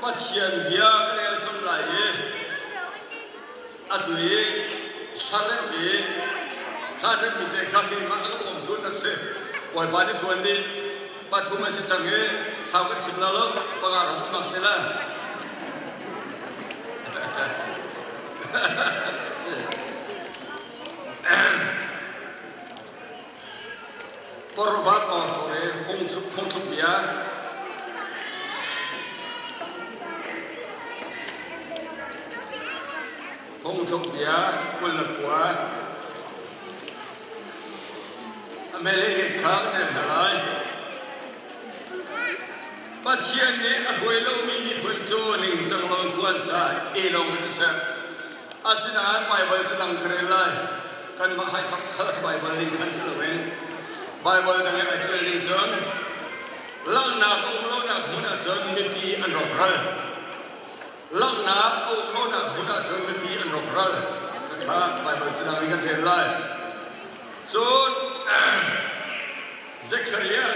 Pathian bia ka rel colh lai i atu i hlaremh i hlaremhmi te kha keimah a ka bawmtu an rak si. Bawipa nih ṭuan dih pathum an si cang i sau kan chim la lo panga ram um bak te la. Si. Porvat aw sorry phungthluk bia. Phungthluk bia 29. A mele kha kan rel hna lai. Pathian nih a hruai lomi miphun cu ningcang lo in sa e lawng ka siseh. Asinain Baibal cu dang ka rel lai. Kanmah hai khal kha Baibal ning khan si loin Baibal dang i ai ṭial ning cun langhnak a um lonak hmun ahcun mipi an rawkral. Langhnak a um lonak hmun ahcun mipi an rawkral. Kha Baibal cu dang in kan rel lai. Cun Zekhariah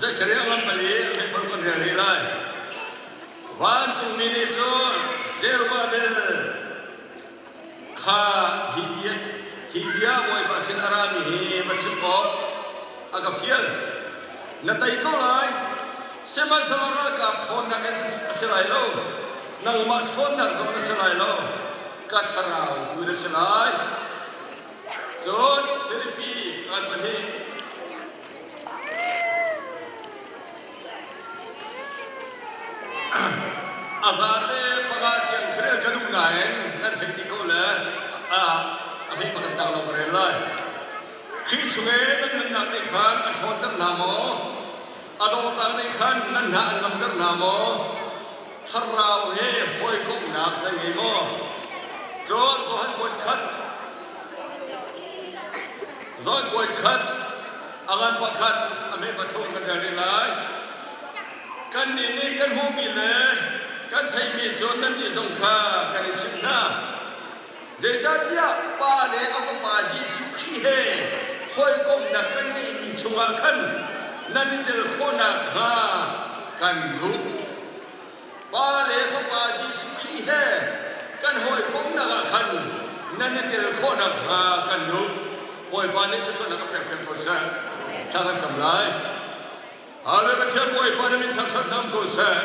Zekhariah lam pali a mehpar kan rel rih lai. Vancungmi nih cun Zerubbabel kha hi bia hi bia Bawipa sin a rami hi va chim awk a ka fial. Na tei ko lai. Sihmanhsehlaw ralkap ṭhawnnak in a si lai lo. Nangmah ṭhawnnak zong na si lai lo. Ka thlarau tu na si lai. Cun Filipi ngan pahnih a zate panga tiang khrel ka duh nain nan theih dih ko le a hmei pakhat nak lawng ka rel lai. Khrih chung i nan nunnak nih khan a ṭhawnter hna maw? A dawtnak nih khan nan hna an ngamter hna maw? Thlarau he hawikomhnak nan ngei maw? Cun Johan kuat khat Johan kuat khat a ngan pakhat a hme pathum kan rel rih lai. Kannih nih kan hmuhmi le kan theihmi cu nannih zong kha kan i chimh hna. Zeicahtiah Pa le a Fapa Jesuh Khrih he hawikomhnak kan ngeihmi chungah khan nan i tel khawh nakhnga kan duh. Pa le Fapa Jesuh Khrih he kan hawikomhnak ah khan nan i tel khawh nakhnga kan duh. Bawipa nih thluachuahnak a pek piak ko seh. Thla kan cam lai. Hallelujah Pathian Bawipa na min thangṭhat hram ko seh.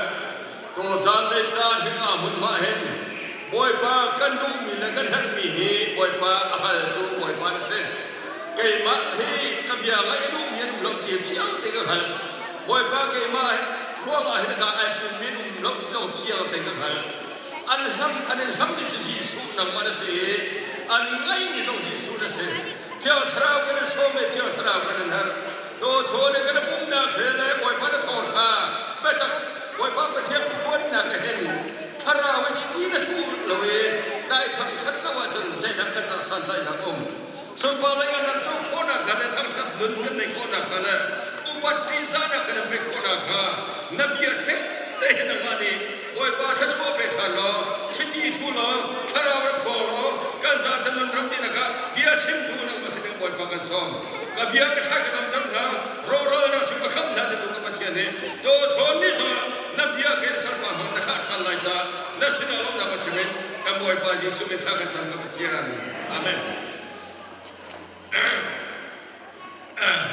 Tawzan lei caan hika hmunhma hin Bawipa kan duhmi le kan herhmi hi Bawipa a hngaltu Bawipa na si. Keimah hi ka bia ngaih a duhmi an um lo ti fiang te ka hngalh. Bawipa keimah ruangah hin ka ai pummi an um lo zong fiang te ka hngalh. An hlam an in hlammi cu Jesuh nangmah na si i an ngaihmi zong Jesuh na si. Thiang Thlarau kan in sawm i Thiang Thlarau kan in herh. Dawchaw nih kan pumnak he le Bawipa na thawngṭha biatak Bawipa Pathian phuannak ah hin thlarau i chiti na thu lo i nai thangṭhat lo ahcun zeidah kan cah santlaihnak um? Sunpar lei ah nan cu khawhnak kha le thangṭhat nun kan neih khawhnak kha le upat ṭihzahnak kan in pek khawhnak kha na bia theng te he nangmah nih Bawipa thluachuah pe ṭhan law chiti thu law thlarau ra phuang law kan zaten nun ram dihlak ah bia chimtu nangmah sin in Bawipa kan sawm. Ka bia ka thai ka damter hna, rawhralnak cu ka khamh hna titu ka Pathian nih dawchawn ni zongah na bia ke na salpa hmang na thlah ṭhan lai caah na sinah lawmhnak ka chim in kan Bawipa Jesuh min thla kan cam ka Pathian. Amen.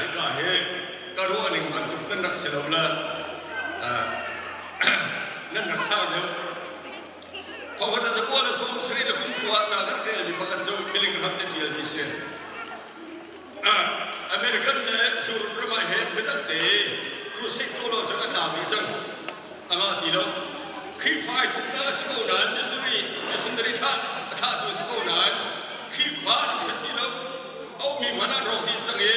Hika hi ka ruah ning bantuk nan rak si lo le nan rak sau deuh. Thawngtha zakua le sawm sarih le kum kua ca kan relmi pakhat cu Billy Graham nih ṭialmi si. American le Europe ram ah hin biatak te crusade tuah lo cun a tlau dih cang. A ngah ti lo. Khrihfa ai thawknak a si ko nain missionary missionary thlah a thlahtu a si ko nain Khrihfa an um ti lo. A ummi hmanh an rawk dih cang i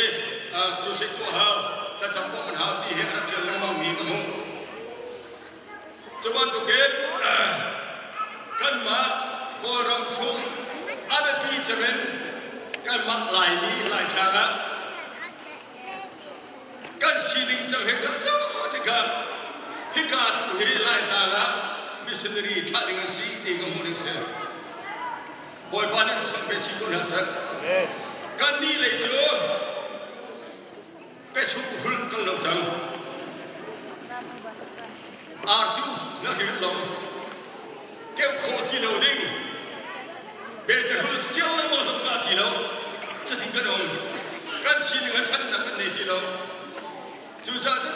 crusade tuah hau, thlacam bawmh an hau ti hi a rak ṭial lengmang mi ka hmuh. Cu bantukin kanmah Kawlram chung a biapi cem in kanmah Laimi Laitlang ah kan sining cang he ka zoh tikah hika tu hi Laitlang ah missionary thlah ding an si ti ka hmuh ning si. Bawipa nih cu pe. pe chin ko hna seh. Kan nih lei cu pechung hul kan lo cang. Artu na khi kan lo. Keuh khawh ti lo ding. Bete hul chial lengmang zong nga ti lo. Cutin kan um. Kan sining a ṭhatnak kan nei ti lo. Cucaah cun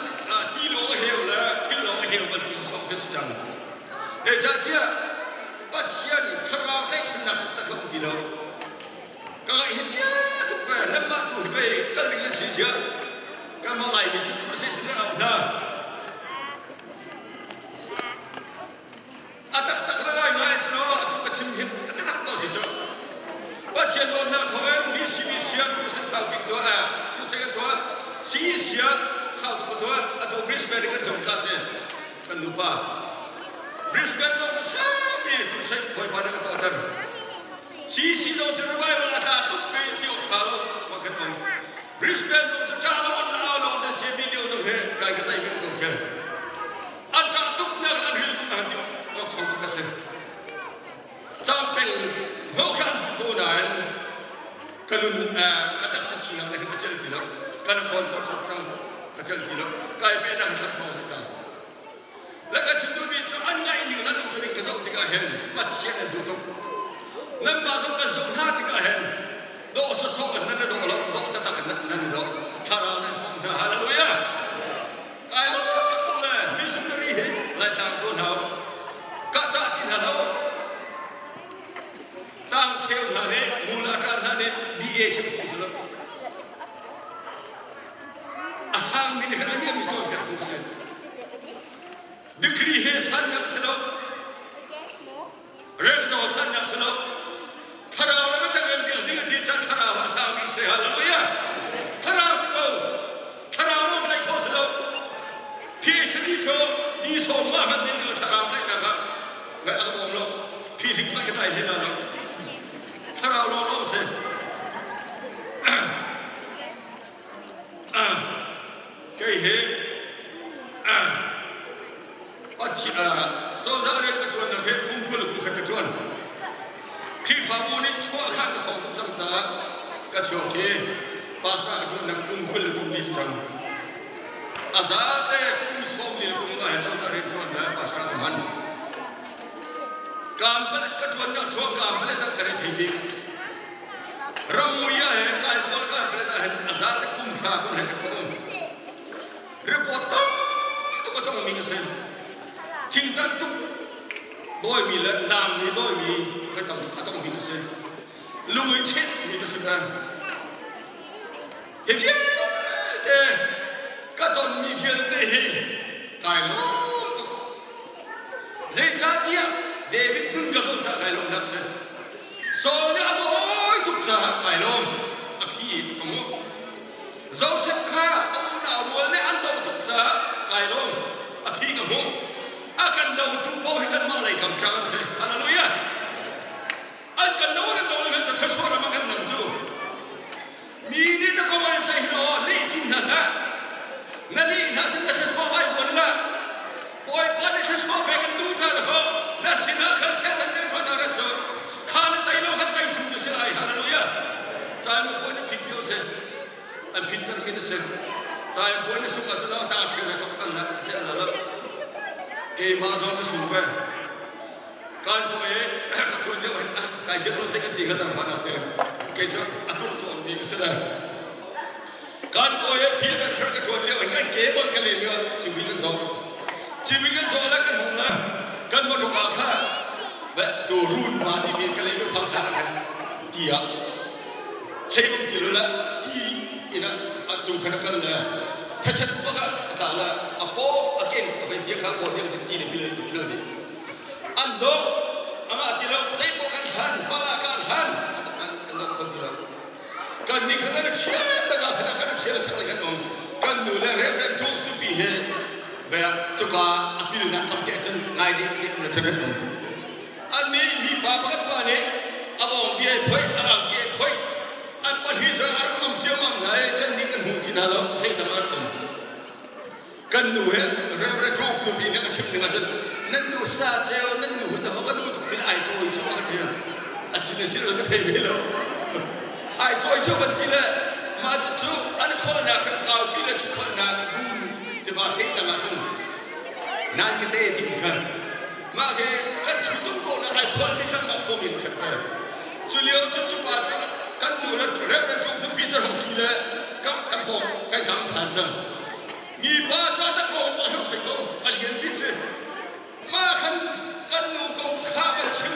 ti lawng a heu le thil lawng a heu bantuk sawsawh khi a si cang. Zeicahtiah Pathian thlarau tlaihchannak taktak a um ti lo. Ka ngaih hi chia tuk ve, nanmah tu hi pei kal ding nan si ziah. Kanmah Laimi cu crusade nan auh hna. A taktak le ngaingai cu no atu ka chim hi a biatak to si cu. Pathian dawtnak thawngin BCBC ah crusade sau bik tuah eh crusade kan tuah CEC ah sau tuk ka tuah atu Brisbane in kan zong ka si kan nupa Brisbane zong cu saupi crusade Bawipa nih a tuahter CEC zong cu revival a tla tuk i ti awk ṭha lo ma kan um Brisbane zong cu ṭah lo an au lawng te si video zong he kai ka zai mi um ko An ṭah tuknak an ril tuk nain ti awk chung ka si. Campeng hnawhkhan duh ko nain ka nun ka taksa sinak le ka celh ti lo. Kan khawn thawt chuak cang. Ka celh ti lo. Kai pe na ka thlat hrawng si cang. Le ka chim duhmi cu an ngaih ning lan um tuning ka zoh tikah hin Pathian an duh tuk. Nanmah zong kan zoh hna tikah hin dawh sawsawh in nan i dawh lo, dawh taktak in nan i dawh. Thlarau nan thawng hna. Hallelujah! Kai lawm tuk le missionary hi Laitlang ko hna ka cah ti hna lo. Tang cheu hna nih mul a ṭan hna nih BA chim phung si lo. A sangmi nih khan a niammi cawnpiak phung si. Degree he sannak si lo. Remzo sannak si lo. Thlarau le biatak in biak ding a ti caah thlarau a sang bik si. Hallelujah. Thlarau si ko. Thlarau lawng tlaih khawh si lo. PhD cu ni sawm nga hmanh nih nih thlarau tlaihnak ah ngai a bawm lo. Phihlik hmanh ka tlai hlei la lo. Thlarau lawng lawng si. Kei hi cozah rian ka ṭuannak hi kum 20 kum khat ka ṭuan. Khrihfabu nih chuah kha ka sawng tuk cang caah ka chuak i pastor ka ṭuannak kum 20 kum li cang. A zate kum sawm li le kum nga he cozah rian ṭuan le pastor ka hman. Kaan ka ṭuannak chuak kaan pale tak ka re thei bik. Rammui ah he kai kawl kaan pale ah hin a zate kum hra kum he ka um. Report tam tuk a tongmi ka si. Thingtan tuk dawimi le naam nih dawimi ka tam tuk a tongmi ka si. Lung i cheh tukmi ka si ve. Hi vialte ka tonmi vialte hi kai lawm tuk. Zeicahtiah David nun ka zoh caah kai lawmnak si. Saul nih a dawi tuk caah kai lawm. A phi ka hmuh. Josef kha a unau rual nih an doh tuk caah kai lawm. A phi ka hmuh. A kan dotu paoh hi kanmah lei kam ṭang an si. Hallelujah! An kan do kan do le sa thluachuah ram ah kan nam cu. Mi nih na kong an ceih hi aw lih tim hna hlah. Na lih hna sin na thluachuah vai buan hlah. Bawipa nih thluachuah pek an duh caah ho na sinah khan Satan rianṭuan a rat cu kha na tei lo khan teitu na si lai. Hallelujah! Caan puai na phit lio si. An phit mi na si. Caan puai na sung ahcun ta cheu le thok than na celh la lo. Keimah zong ka sung ve. Kan kawi i ka ṭuan lio hin ah kai ziak lo kan ti kha cang fa te kei cu a tur cawn mi ka si le kan kawi i field and ka ṭuan lio hin kan ke bol ka len lio civui kan zawh civui kan zawh le kan hung le kan motor ah kha tu run pa timi ka len phak hlan ah khan ti ah hlei um ti lo le ti in a cung khan a kal le thisen bak ah a tla le a paw a keng a vei tiang kha paw tiang ti ne pil pil dih An dawh a ngah ti lo zeipaoh kan hlan pala kan hlan an dawt kho ti lo. Kan nih kha kan ṭhial lakah khan kan ṭhial sak le kan um. Kan nu le Reverend Tuk nupi he ve cuka a pilnak kam te cun ngai ding ti um le cun an um. An nih mipa pakhat pa nih a bawng bia phoi a angki phoi an pahnih cun a rak um ciammam hna i kan nih kan hmu ti hna lo thei dang an um. Kan nu he Reverend Tuk nupi nih a chim ning ahcun nan nu sa ceu nan nu hun ka nu tuk tin ai cawi cu a ka ti a si. si le si lo ka thei ve lo. Ai cawi cu van ti le mah cucu an kholnak kan kaupi le cu kholnak run tiva hlei tang ahcun nan ka te timi kha mah ke kan thu tuk ko le ai kholmi khan mah khomi khat ve. Cu lio cu cu pa cu kan nu le Reverend Ṭung Phupi cu hong thli le kan kan pawng kan gang phan cang. Mi pa cu a tak ko ma hram thei ko a lian pi si. Mah khan kan nu kong kha van chim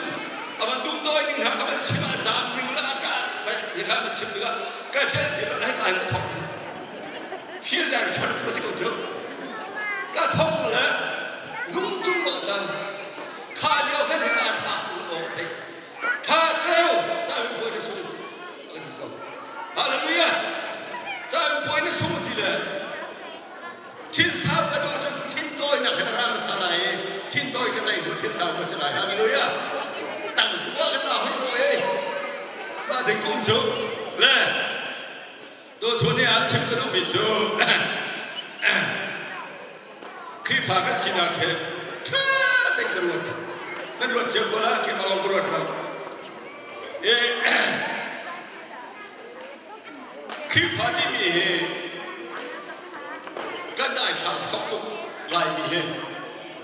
a van dumdawi ning hna kha van chim a zaam ning le a ka ni kha van chim tikah ka cel ti lo hei ka ka thok feel director a si ko cu ka thok le lungcung bak tla kha lio khan hika fa tu awk thei tha cheu caan puai na sung ka ti ko hallelujah caan puai na sung ti le Thin sau ka duh cun thin tawinak he ram sa lai i thin tawi ka tei duh thin sau ka si lai. Hallelujah. Tang tu ah ka tla hoi ko e. Mah thingkung cu le tu chun ni ah chim ka duhmi cu Khrihfa kan sinak he ṭha tein ka ruat. Nan ruat cio ko la, keimah lawng ka ruat lo. E Khrihfa timi hi kan daithlang thok tuk Laimi hi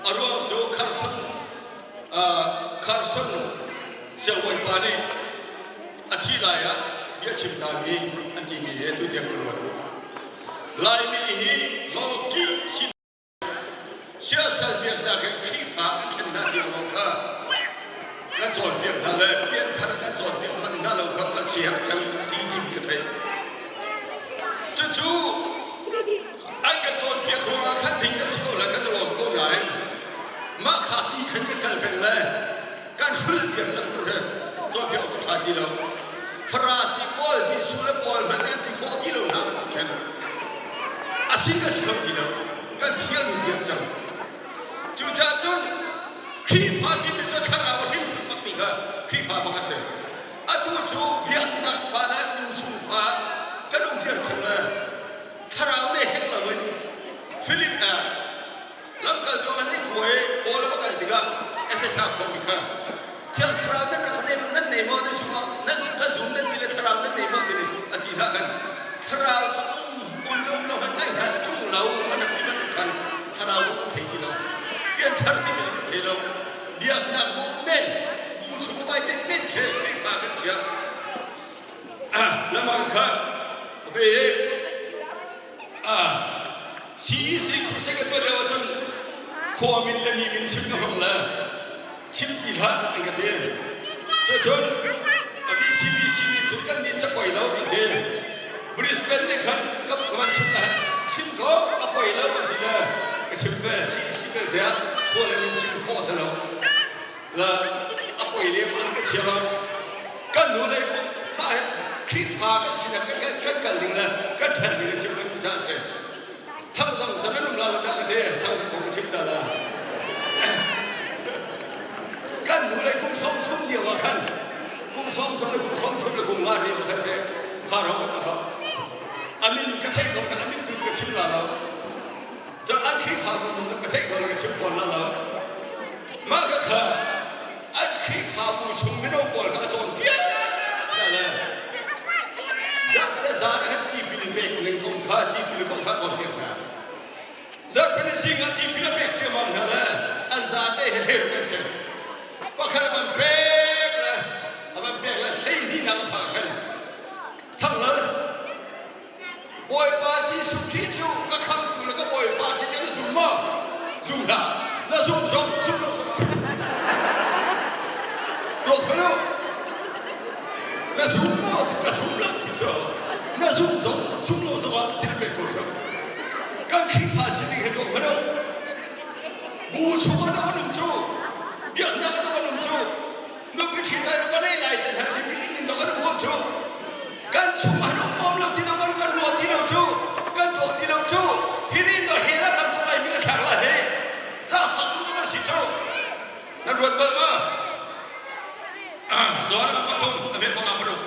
a ruang cu Carson Carson siangbawipa nih a thi lai ah bia chim tami an timi hi tu tiang ka ruat. Laimi hi lawkih sin Siasal biaknak in Khrihfa an thlen hna ti lawng kha kan cawnpiak hna le pianthar kan cawnpiak manh hna lo kha kan siak cang a ti timi ka theih. Cucu an kan cawnpiak ruangah khan ding a si ko le kan i lawm ko nain mah kha ti khan kan kal peng le kan hul diam cang tu hi cawnpiak awk ṭha ti lo. Farasi pawl Jesuh le Paul hmanh an ti khawh ti lo hna bantuk khin a si ka si kho ti lo. Kan thiam diam cang. Cucaah cun Khrihfa timi cu thlarau a him bakmi kha Khrihfa bak a si. Atu cu biaknak fa le nuchung fa kan um viar chung le thlarau ne hek loin Philip ah Lamkaltu a hei khua i Paul a va kal tikah Efesa khuami kha Thiang Thlarau nan rak nei nan nei maw nan sung nan ka zum nan ti le Thlarau nan nei maw ti a ti hna khan Thlarau cu um le um lo khan ngai hngal ṭung lo an rak ti bantuk khan Thlarau an thei ti lo pianthar timi an thei lo biaknak va um men bu chung vai te men khe Khrihfa kan chia lamang kha ve CEC crusade ka tuah lio ahcun khua min le mi min chim ka hmang le chim ti hlah an ka ti. Cucun a BCBC nih cun kan nih ca poi lo an ti. Brisbane nih khan ka van chim le chim ko a poi lo an ti le ka chim ve CEC belte ah khua le min chim khawh si lo. Le a poi lem an ka chia lo. Kan hnu lei kum mah hi Khrihfa kan sinak kan kan kal ding le kan ṭhan ding a chim kan duh caah a si. Thangzang chan an um la lo dah ka ti. Thangzang kong ka chim ta la. Kan hnu lei kum 30 lio ah khan kum 30 le kum 30 le kum nga lio khan te kha rong kan ka amin ka theih ko na amin tu ka chim la lo. Cun an Khrihfabu nu ka theih ko ka chim fawn la lo. Mah ka kha an Khrihfabu chung mino pawl kha a cawnpiak hna le zarh le zan ah khan tipil in pek ning kong kha tipil kong kha cawnpiak hna. Zarhpini zing ah tipil a pek ciammam hna le an zate he hler an si. Pakhat a van pek le a van pek le 12 nak a phak khan thanglal Bawipa Jesuh Khrih cu ka khamtu le ka Bawipa si ti na zum maw? Zum hlah. Na zum zong zum lo tuak hmanh u. Na zum maw? Ka zum lo ti cu. Na zum zong zum lo zongah ti pek ko seh. Kan Khrihfa sining he tuak hmanh u. Bu chungah dah kan um cu. Biaknak ah dah kan um cu. Nupi ṭhit lai va nei lai te hna timi in dong an um ko cu. Kan chung an um bawm lo ti lo kan kan ruah ti lo cu. Kan tuak ti lo cu. Hi ni no hell ah tam tuk lai mi ka thlak la he. Zaangfak tuk ding an si cu. Nan ruat bal ma? Zawn a pathum a vet panga paruk.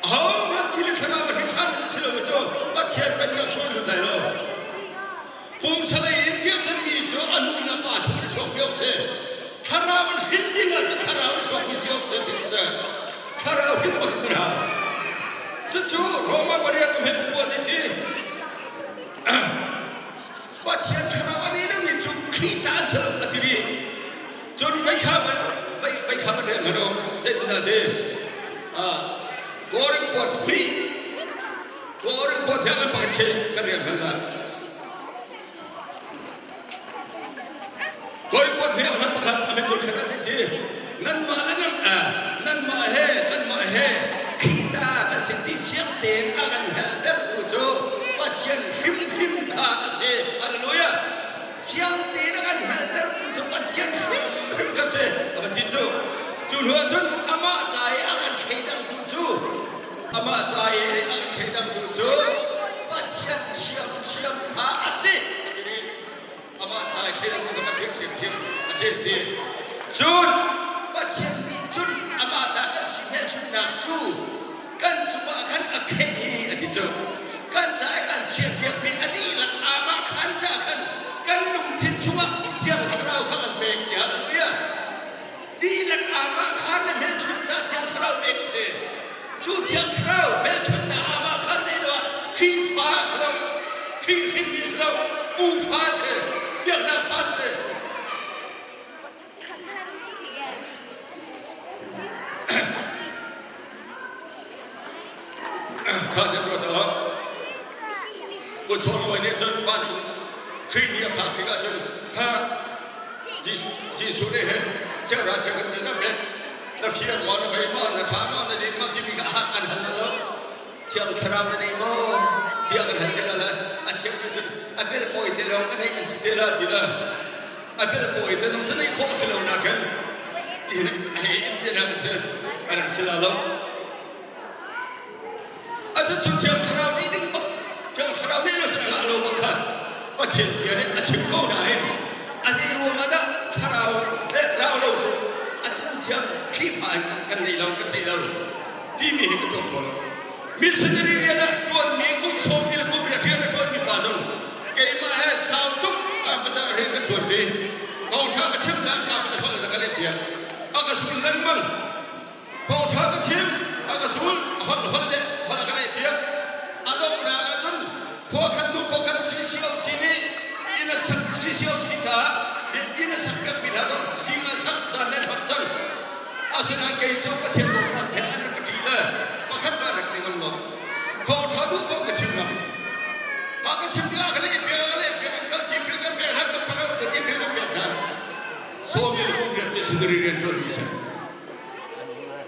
Ahohmanh ti le thlarau a hrin ṭhan si lo cu Pathian pennak chung an lut lai lo. Pumsalei in tialchanmi cu a nu in a pa chung in a chuakmi awk si. Thlarau in hrin ding ah cun thlarau in a chuakmi si awk si. Cucu Roma pariat um he pakua si ti. Pathian thlarau a nei lomi cu Khrih ta an si lo a ti rih. Cun meikha meikha ban rian hmanh u zeitindah ti Korin khua hnih Korin khua thiang an pakhat khi kan rian hman la. Korin khua hnih an pakhat a mikul khat ah ti nanmah le nan nanmah he kanmah he Khrih ta kan si ti fiang tein a kan hngalhtertu cu Pathian hrimhrim kha a si. Hallelujah. Fiang tein a kan hngalhtertu cu Pathian hrimhrim kha si. A van ti cu. Cu hnu ahcun amah ca i a kan thleidangtu cu amah ca i a kan thleidangtu cu Pathian ṭhiamṭhiam kha a si. A ti rih. Amah ca i thleidangtu kha Pathian ṭhiamṭhiam a si an ti. Cun Pathian nih cun amah ta kan si hmelchunhnak cu kan cungah khan a khenh i a ti cu. Kan ca i kan chiahpiakmi a dihlak amah khan ca khan kan lungthin chungah Thiang Thlarau kha kan pek ti hallelujah. Dihlak amah khan na hmelchunh ca Thiang Thlarau pek a si. Cu Thiang Thlarau hmelchunhnak amah khan nei lo ah Khrihfa a si lo, Khrih hrinmi a si lo, ufa a si, biaknak fa a si. Kha kan ruat ah Kutchawn bawi nih cun vancung Khrih nih a phak tikah cun kha Jesuh nih hin chiahra chiakhat na bet na fir maw na vei maw na ṭha maw na din maw timi kha an hal lo Thiang Thlarau na nei maw tiah kan hal te la a thiang nih cun a bel pawi te lawng ka nei an ti te la ti la a bel pawi te zong cu nei khawh si lo nakin ti a hei in te na ka si a rak si la lo a cu cu Thiang Thlarau nei ding bak Thiang Thlarau nei lo cun a ngah lo bak kha Pathian bia nih a chim ko nain a zei ruang ah dah Thlarau le rau lo cu atu tiang Khrihfa in kan nei lo kan thei lo timi hi ka tuak kho lo. Missionary rian ah ṭuanmi kum sawm le kum riat rian a ṭuanmi pa zong keimah he sau tuk Karpata rian kan ṭuanṭi. Thawngṭha ka chim hlan Karpata holh in a ka leh piak. A ka sul lengmang. Thawngṭha ka chim, a ka sul, a holh holh le holh a ka leh piak. A donghnak ahcun khua khat hnu khua khat CCOC nih inn a sak CCOC caah inn a sak piakmi hna zong zing an sak, zan an hman cang. Asinain kei cu Pathian dawtnak he an rak ka ṭih le pakhat ka rak ti ngam lo. Thawngṭha duh paoh ka chim ngam. Mah ka chim tikah ka leh piak ka leh piak kan kal tipil kan pek hna kan pakhat ka tipil kan pek hna. Sawmil kum riat missionary rian ṭuanmi si.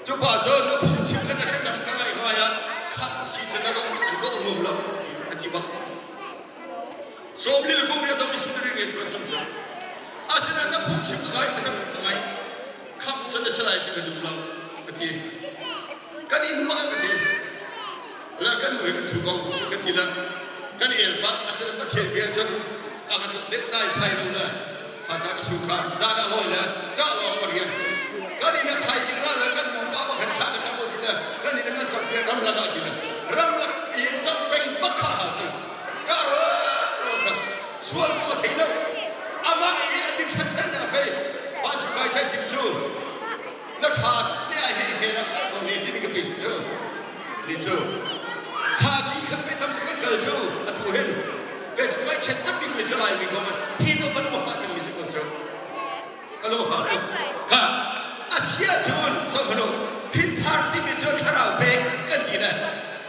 Cu pa cu na phung chim le na thlacam ka ngaih ngai ah khamh si cu na dawh an dawh nuam lo a ti bak. Sawmli le kum riat missionary rian ṭuan cang cu. Asinain na phungchim ka ngai, na thlacam ka ngai. Khamh cu na si lai ti ka zum lo, ka ti. Kan inn ma ka ti. La kan nu he kan ṭhu ko cu ka ti la. Kan el pah asinain Pathian bia cun a ka tluk deuh dai sai lo la. Kha ca ka su kha zan ah lawi le ṭah lawng ka rian. Kan inn a thaizing ra le kan nupa pakhat thla ka cam ti le kan inn ah kan cam bia ramlak ah ti le ramlak in cam peng bak kha hal cang. Ka ro kha sual ko thei lo. Amah i a din ṭhat fel na pei mah cu kai chai thim cu na ṭha tuk ne a he he na ṭha ko ne ti ni ka pe cu. Ni cu kha ki khat pe tam tuk kan kal cu atu hin kei cu ngaihchiat cem bik mi si lai mi ko hi to ka lung a fah cem mi si ko cu ka lung a fah tuk kha a sia cun zohhmanh u phinthar timi cu thlarau pek kan ti le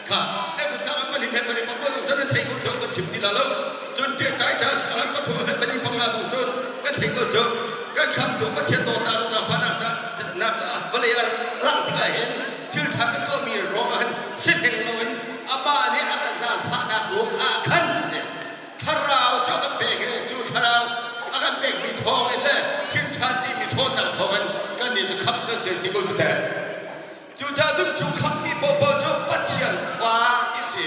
kha Efesa an pahnih he pahnih pakua zong cun an theih ko cu kan chim ti la lo cun Titus an pathum he pahnih panga zong cun kan theih ko cu kan khamtu Pathian dawtnak le zaangfahnak ca nak caah vawlei ah lang tikah hin thil ṭha kan tuahmi ruangah hin si hleng loin amah nih a kan zaangfahnak ruang ah khan thlarau cu a kan pek i cu thlarau a kan pekmi thawng in le thil ṭha timi ṭhawnnak thawng in kannih cu khamh kan si ti ko cu teh. Cucaah cun cu khamhmi paohpaoh cu Pathian fa ti si.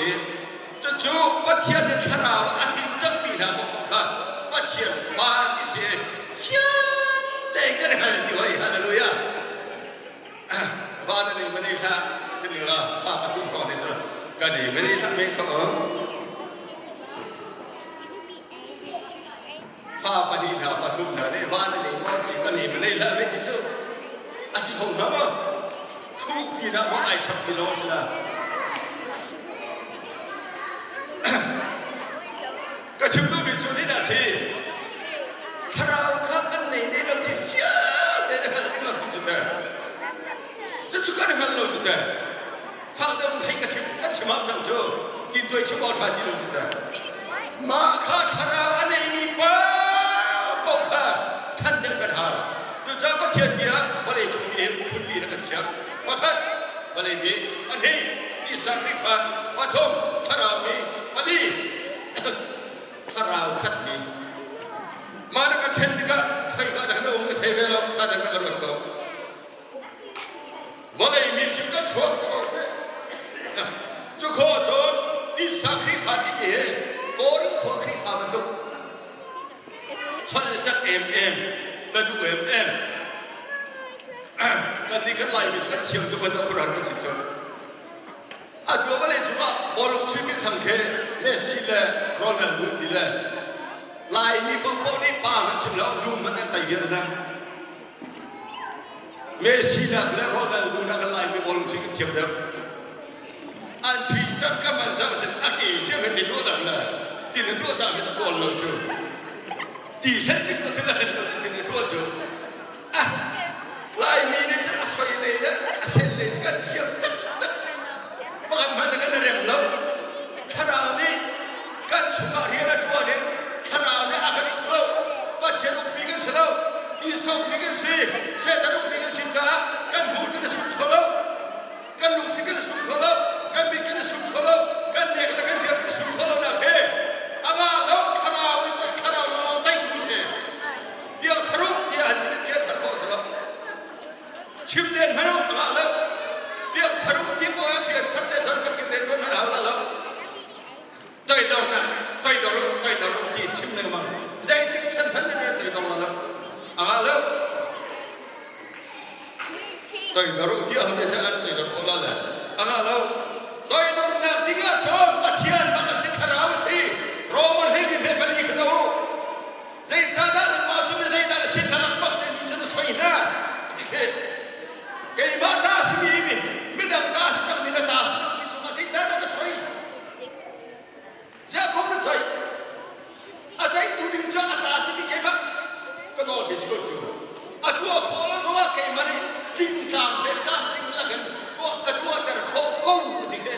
Cucu Pathian nih thlarau a hnin cangmi hna paohpaoh kha Pathian fa ti si. Fiang tein kan hal ti hoi. Hallelujah. Va na ning mani hlah timi la fa pathum ko ne cu kan i mani hlah me kho fa pahnih hna pathum hna nih va na ning maw ti kan i mani hlah me ti cu a si kho hnga maw thu pi na maw ai chap mi lawng si la. chim duhmi cu zeidah a si? Thlarau kha kan nei ne lo ti fiang tein a hngalh ding lo ti cu teh. Cucu kan hngal lo cu teh. Fak deuh thei ka chim kan chim ah cang cu ti tuai chim awk ṭha ti lo cu teh. Mah kha thlarau a neimi paohpaoh kha ṭhan deuh kan hau. Cucaah Pathian bia vawlei chung mi hi phunpi in a kan chiah. Pakhat, vawlei mi, pahnih, tisa Khrihfa, pathum, thlarau mi, pali, thlarau khatmi. Mah na kan ṭhen tikah khoika dah na um ka thei ve lo, ṭha deuh na ka ruat ko. Vawlei mi cu kan chuak ko seh. Cu khawh cun tisa Khrihfa timi hi Korin khua Khrihfa bantuk holh cak emem ka duh emem kan nih kan Laimi cu kan thiam tuk bantuk khuaruahhar kan si cu. Atu ah vawlei cungah bawlung chuih minthang khi Messi le Ronaldo ti le Laimi paohpaoh nih pa hmanh chim lo dum hmanh an tai viar hna. Messi nak le Ronaldo nak kan Laimi bawlung chuih kan thiam deuh. An chuih cang ka man zang sin a ke ziang he ti tuah lam le ti na tuah cang hi ca kawl lo cu. Ti hlen bik lo ti na hlen lo cu ti na tuah cu. Ah, Laimi nih cun a soi lei le a sen lei cu kan thiam taktak. Pakhat hmanh kan i rem lo. Thlarau nih kan chungah rian a ṭuan in Thlarau nih a kan uk lo. Pathian ukmi kan si lo. Tisa ukmi kan si. Satan ukmi kan si caah kan hmur kan i sum kho lo. Kan lungthin kan i sum kho lo. Kan mit kan i sum kho lo. Kan nek le kan ziar kan i sum kho lo nak he a nga lo thlarau in thlarau lawng teitu si. Piangthar u tiah an ti piangthar khawh a si lo. Chim len hmanh u a lo. Piangthar u ti poah ah piangthar te cun Pathian rianṭuan hmanh hau la lo. Toidornak toidor u toidor u ti chim lengmang. Zeitik chan hmanh na rian toidor la lo. A ngah lo. Toidor u tiah hun an toidor khawh la le. A ngah lo. Toidornak ding ah cun Pathian bang a si thlarau a si. Roman hleili hme pali kha zoh u. Zeicahdah nangmah cu mi zeidah na si thlalak bak timi cu na soi hna a ti khi. Keimah ta a simi mi midang ta a si cangmi na ta a si lomi cungah zeicahdah na soi? Ziah khom na ceih? A ceihtu ding cu a ta a simi keimah ka nawlmi si ko cu. A tuah khawh lo zongah keimah nih tlingtlang le tlamtling lakin tuah ka tuahter khawh ko a ti khi.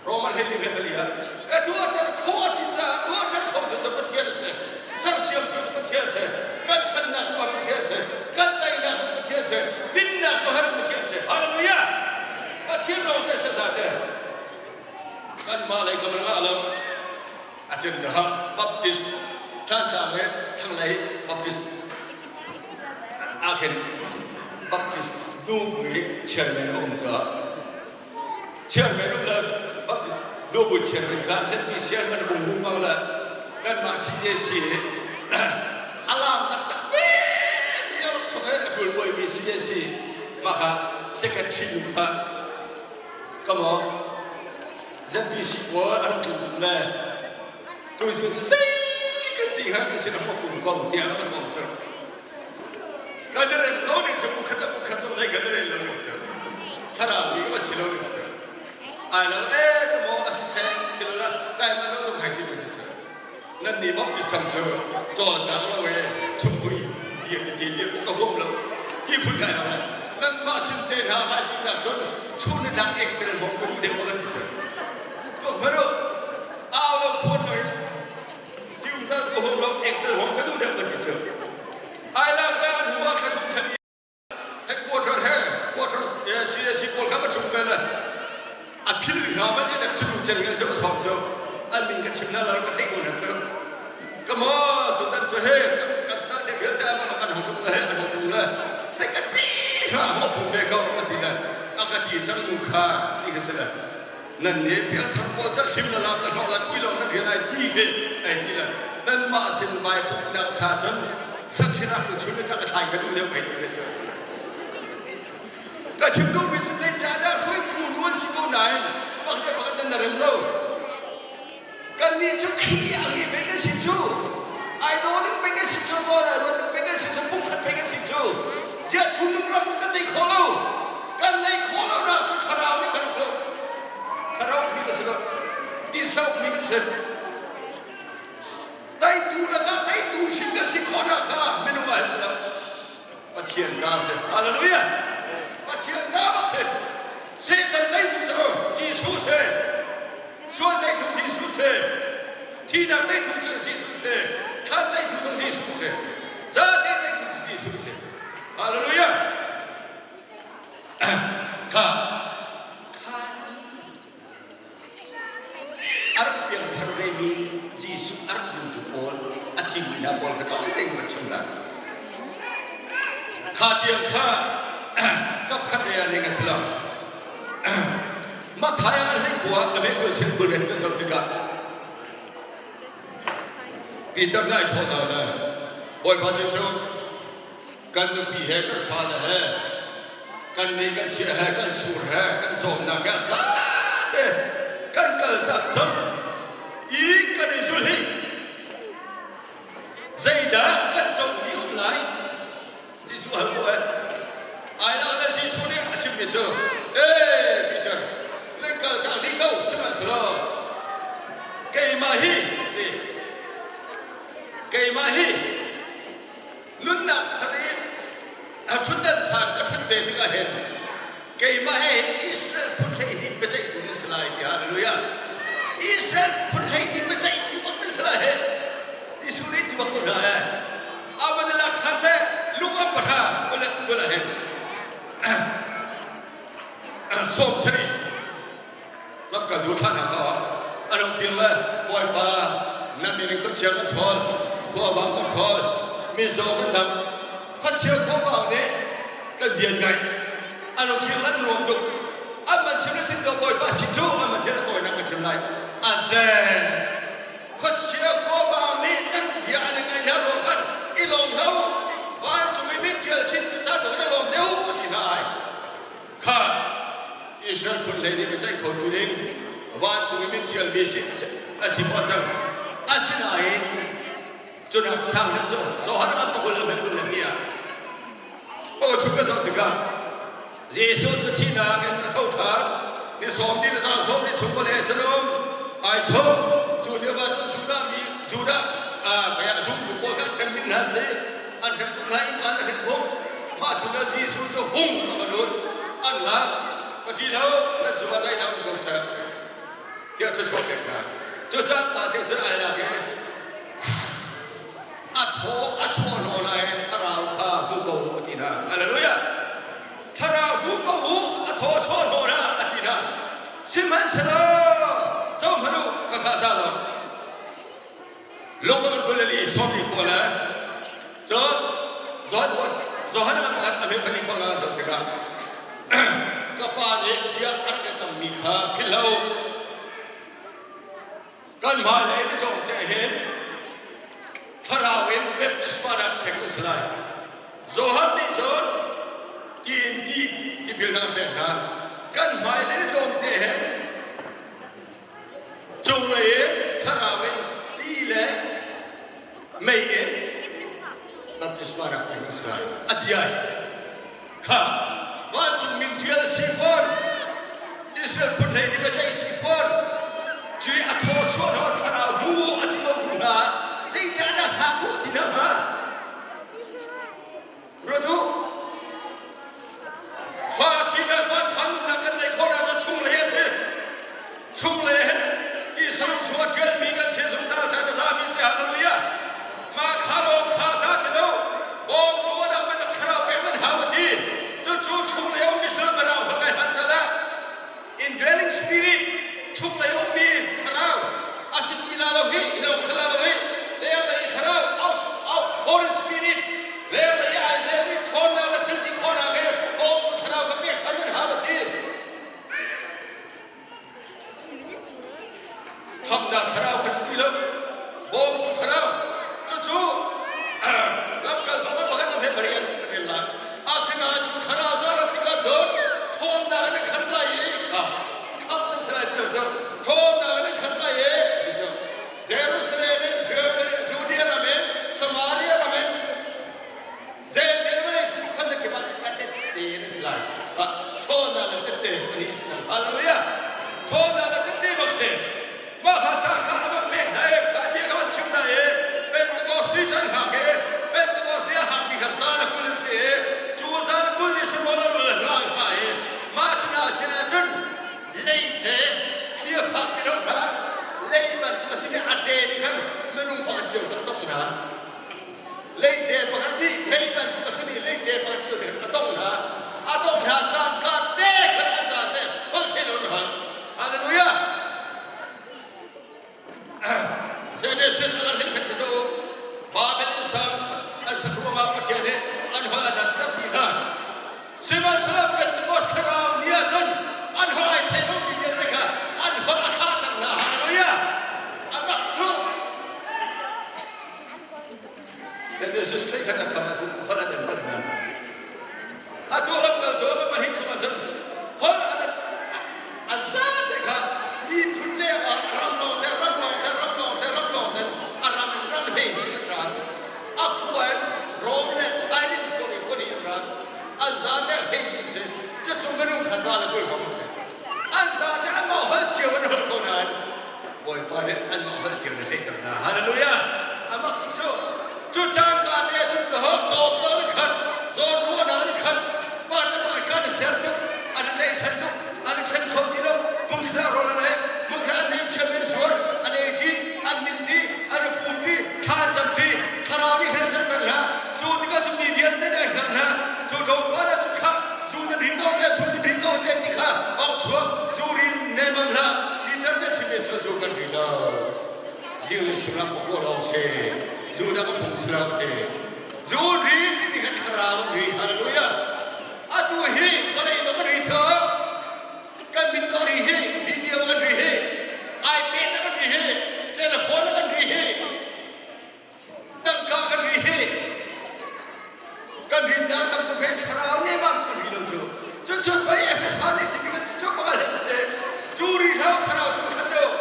Roman hleili le pali ah ka tuahter khawh a ti caah tuahter khotu cu Pathian a si. Sersiamtu cu Pathian a si. Kan ṭhannak zongah Pathian a si. Kan teinak zong Pathian a si. Dinnak zong Pathian a si. Hallelujah! Pathian lawng te si zate. Kanmah lei kam ah lo. A cem dah Baptist Tlantlang le Thlanglei Baptist ahkhin Baptist nu i chairman a um caah Chairman um le nubu chairman kha ZB chairman bung hung bang le kanmah CJC hi a lam taktak fe mi a rak song i a ṭul buaimi CJC mah kha secretary nu kha ka maw ZBC pawl an tlung le tuizun zei kan ti kha kan sin a pum ko tiah ka sawm cu. Kan i rem lo ning cu bukhat le bukhat cu zei kan i rel lo ning cu thlarau mi a si lo ning cu ai lo e ka maw a si seh si lo la kai ma lo tung hai ti mi si cu nan ni baptist tham cu caw cang lo e chunghui ti ti ti ti ka huam lo ti phun kai lo nan mah sin te hna vai pin nak cun chun ni tlak ek tel bong ka duh deuh ka ti cu to hmanu au lo phun lo in Tium za cu ka huam lo, ek tel huam ka duh deuh ka ti cu. Ai lak le an hua kha thum than i headquarter he quarter CAC pawl kha ma thum ve le a phil hna man i dak chinu cel nge cu a sawm cu an min ka chim hna lo ka theih ko hna cu ka mo tutan cu he kan sa te vialte an kan hong tung le he an hong tung le zei ka ti hna ho pun ve ko ka ti le a ka ti cang nu kha ti ka si le Nan nih pialthar pawl cu hlim na lam na hlawh lai pui lo na rian ai ti hi ai ti le nanmah sin vai pumhnak cha cun sakhirak na chun kha ka thlai ka duh deuh ai ti ve cu. Ka chim duhmi cu zeicahdah hruaitu nu an si ko nain pakhat le pakhat nan na rem lo. Kannih cu Khrih ah hi pei kan si cu. Ai daw ding pei kan si cu, zawn ai ruat ding pei kan si cu, pumkhat pei kan si cu. Ziah cu nunram cu kan nei kho lo. Kan nei khawh lonak cu thlarau nih kan uk lo. Thlarau mi kan si lo. Tisa ukmi kan si. si. Hallelujah! Pathian ta bak si. Satan teitu cu Jesuh si. Sual teitu Jesuh si. Thihnak teitu cu Jesuh si. Thlan teitu cu Jesuh si. Zate teitu cu Jesuh si. Hallelujah! Kha kha i A rak piangthar vemi Jesuh a rak zumtu pawl a thimmi hna pawl kha tlawm tein van chim hna. Kha tiang kha kapkhat lei ah ning an si lo. Matthai ah hlei khua a meh kul sin kul ret kan zoh tikah Peter nih ai thawh zau le Bawipa Jesuh kan nupi he kan fale he kan ni kan chiah he kan sur he kan cawmnak he zate kan kal tak cang i kan i zul hi zeidah kan cawmmi um lai Jesuh hal ko eh ai la le Jesuh nih a chimmi cu ee Peter nan kal tak dih ko sihmanhsehlaw keimah hi ti keimah hi Nunnak thar i a ṭhutdan sang ka ṭhut ve tikah hin keimah he hin Israel phun 12 biaceihtu na si lai ti hallelujah. Israel phun 12 biaceihtu bak na si lai he Jesuh nih ti bak ko hna he. Aman lak ṭhan le lung pahra kul ah hin 70 lamkaltu ṭhanak ah a rak kir le Bawipa na min in khuachia kan ṭhawl, khuavang kan ṭhawl, mizaw kan dam, khuachia khuavang nih kan bian ngaih. An rak kir lan nuam tuk. An man chim le sin Bawipa si cu an man a tawinak ka chim lai. A zen. Khuachia khuavang nih nan bia an i ngaih hna ruang khan i lawm hlah u. Vancung i min ṭial sin cu ca tu in a lawm deuh a ti hna ai. Kha Israel phun hlei nih biaceih khotu ding vancung i min ṭialmi si a si fawn cang. Asinain cunak sang deuh cu Johan a pakul le kul le hnih ah paw chung ka zoh tikah Jesuh cu thihnak in a tho ṭhan. Ni sawm ni le zan sawm ni chung vale cun um ai chok. Cu lio ah cun Judah mi Judah ah zumtu pawl kha an hrem ding hna si. An hrem tuk hna i an hrem khung. Mah chung ah Jesuh cu hung a va lut. An lak. Ka thi lo, nan cungah daihnak um ko seh. Tiah thluachuah pek hna. Cucaah pa te cun ai lak i a thaw a chuah hnawh lai thlarau kha hmu ko u a ti hna. Hallelujah! Thlarau hmu ko u, a thaw a chuah hnawh hna a ti hna. Sihmanhsehlaw zohhmanh u, khakha za lo. Lung an kul li sawm li pawl le cun Johan an pakhat a pali panga zoh tikah ka pa nih bia a rak i kammi kha philh hlah u. Kan hmailei na tlawm te hin thlarau in baptisma nak pek na si lai. Johan nih cun tiin ti tipilnak pek hna. Kan hmailei na tlawm te hin Cunglei in thlarau in ti le mei in baptisma rak pek a si lai a ti ai. Kha vancung min ṭial a si fawn. Israel phun hlei nih biaceih si fawn. Cui a thaw chuah thlarau hmu a ti ko tu hna zeicahdah hngak u ti hna hnga? Ruat u. Fa sinak van phan nunnak kan neih khawhnak cu chunglei a si. Chunglei hin ti saram chung a ṭialmi kan si zungzal ca ka zami si hallelujah. Mah kha lawng kha za ti lo. Bawmtu a dang biatak thlarau pek nan hau a ti. Cucu chunglei a ummi saram rau ha kai han ta la. Indwelling spirit chunglei ummi thlarau a si ti la lo hi ilo sala lo hi lenglei thlarau out out foreign spirit lenglei ai zelmi ṭhawnnak le thil ti khawhnak he awmtu thlarau ka pek ṭhan nan hau a ti. Khamnak thlarau ka si ti lo bawmtu thlarau cucu lamkaltu kan pakhat an he marian kan rel lai. Asinain cu thlarau cu a rat tikah cun ṭhawnnak in a khat lai i khamh na si lai ti lo cu ṭhawnnak in a khat lai i ti cu Jerusalem in Judea ram in Samaria ram in Zeitin vawlei cung khuazakip ah a tette na si lai. Ṭhawnnak le tette an i si cang. Hallelujah! Ṭhawnnak le tette bak si. Mah kha ca kha a van pek hna i kha bia kha van chim hna i Pentecost ni cu an hngak i Pentecost ni a hngakmi kha za le 20 an si i cu za Sihmanhsehlaw Pentecost thlarau ni ahcun an holh ai thei lomi vialte kha an holh a thlahter hna. Hallelujah! A rak cu Genesis hlei khat a tham ahcun holh an hman hna. Atu lamkaltu a pahnih chungah cun holh a zate kha miphun le ram lawngte ram lawngte ram lawngte ram lawngte a ram in ram hlei hnih an ra. A khua in Rom le Sairin khuami khuani an ra. An zate hlei hnih si. Cucu minung kha za le 20 hrawng an si. An zate anmah holh cio an holh ko nain Bawipa nih anmah holh cio na theihter hna. Hallelujah! Amah tuk cu cu cangka te cun dawt dawt na khat, zawn ruahnak na khat, pa le pa kha na ser tuk, an i tlaihchan tuk, an i ṭhen kho ti lo, hmunkhat ah rawl an ei, hmunkhat an ei chiam in zuar, an ei ṭi, an nin ṭi, an i pum ṭi, thla an cam ṭi, thlarau nih khan ser peng hna. Cu tikah cun mi vialte nih an hngalh hna. Cu tlawmpal ah cun khah, zu na rin ko te, zu na rin ko te ti kha awk chuak, zu rin nemang hlah, Peter nih a chimmi cu zu kan ri lo. Zinglei suimilam pakua lawng si, zu dah ka phung si lo ti. Zu ri timi kha thlarau an ri. Hallelujah. Atu hi vawlei dong kan ri theu. Kan mit dong ri hi, video kan ri hi, iPad kan ri hi, telephone kan ri hi, Tangka kan ri hi kan rinnak tam tuk he thlarau nih bang kan ri lo cu. Cucu pei Efesa nih timi kan si cu pakhat he te zu ri hlau thlarau tu khat deuh.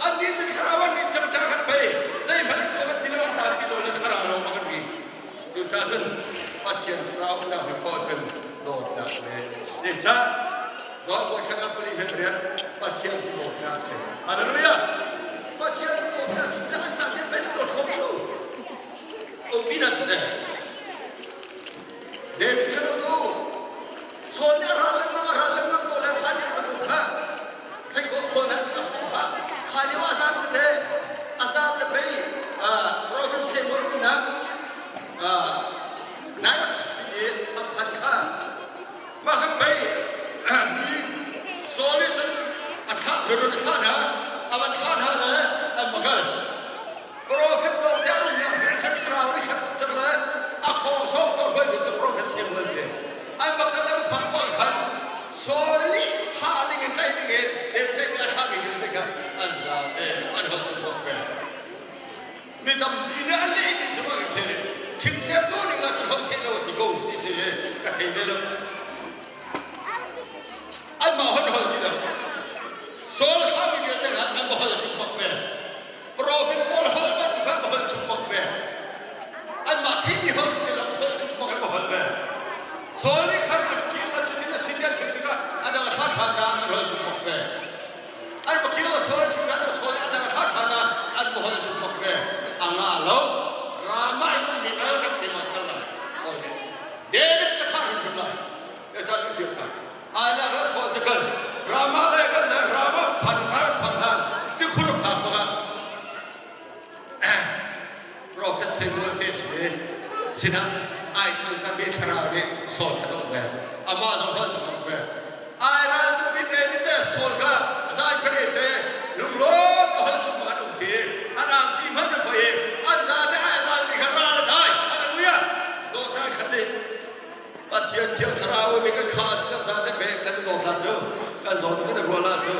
An nih cu thlarau an rin cang ca khan pei zeihmanh an tuah kan ti lo an tan ti lo le thlarau lawng kan ri. Cucaah cun Pathian thlarau an dang khawh cun dawtnak le zeicah Dawt hawi khat ah pali he pariat Pathian cu dawtnak a si. Hallelujah! Pathian cu dawtnak a si caah ca te pen dawt kho cu. Umpi na cu te. David kha tu Saul nih a ral lengmang a ral lengmang ko le thla ding bantuk kha thei ko khawl na tak ko kha kha lio a zam tete a zam le pei Prophet Samuel umnak Naioth timi a phan kha Mah kan pei mi Saul nih cun a thlah run a thlah hna, a van thlah hna le an va kal. Profet lawng te a umnak hmun kha thlarau nih khat tuk cang le a khawng sawng ko hruai tu cu profet Samuel si. An va kal le va phak bang khan Saul nih thah ding in tlaih ding in David tlaih ding a thlahmi vialte kha an zate an holh cu bak ve. Mi tampi nih an lehmi cu bang in thil thingsiamtu ning ah cun holh theih lo a ti ko ti si i ka thei ve lo. Anmah hon holh ti lo. Saul kha mi vialte kha an va holh chuk bak ve. Profet pawl holh bantuk kha an va holh chuk bak ve. Anmah theimi holh si ti lo holh chuk bak an va holh ve. Saul nih khan an kil a cutin a sin an chim tikah a dang a thla ṭhan na an holh chuk bak ve. An pakil a sawl a chim a sawl a dang a thla ṭhan ah an mahol a chung bak ve. A nga lo. Ramah in ummi kal kan keimah kal lai. Saul nih David ka thah hrimhrim lai. Ya caan ka thiam hna. Ai lak la Saul cu kal. Ramah le kal le Ramah phan ar phak hlan tikhur phak bangah Prophet Samuel te si sinah ai thangṭhat mi thlarau nih Saul kha dawh ve. Amah zong holh cu hmang ve. Ai ral tukmi David le Saul kha zai phare te lunglawm te holh cu hmang an um ti. An angki hmanh na phoi i an zate ai ral mi kha ral a dai. Hallelujah! Dawtnak khat nih Pathian Thiang Thlarau mi kan kha cu kan zate me kan dawt la cu kan zawn kan rual la cu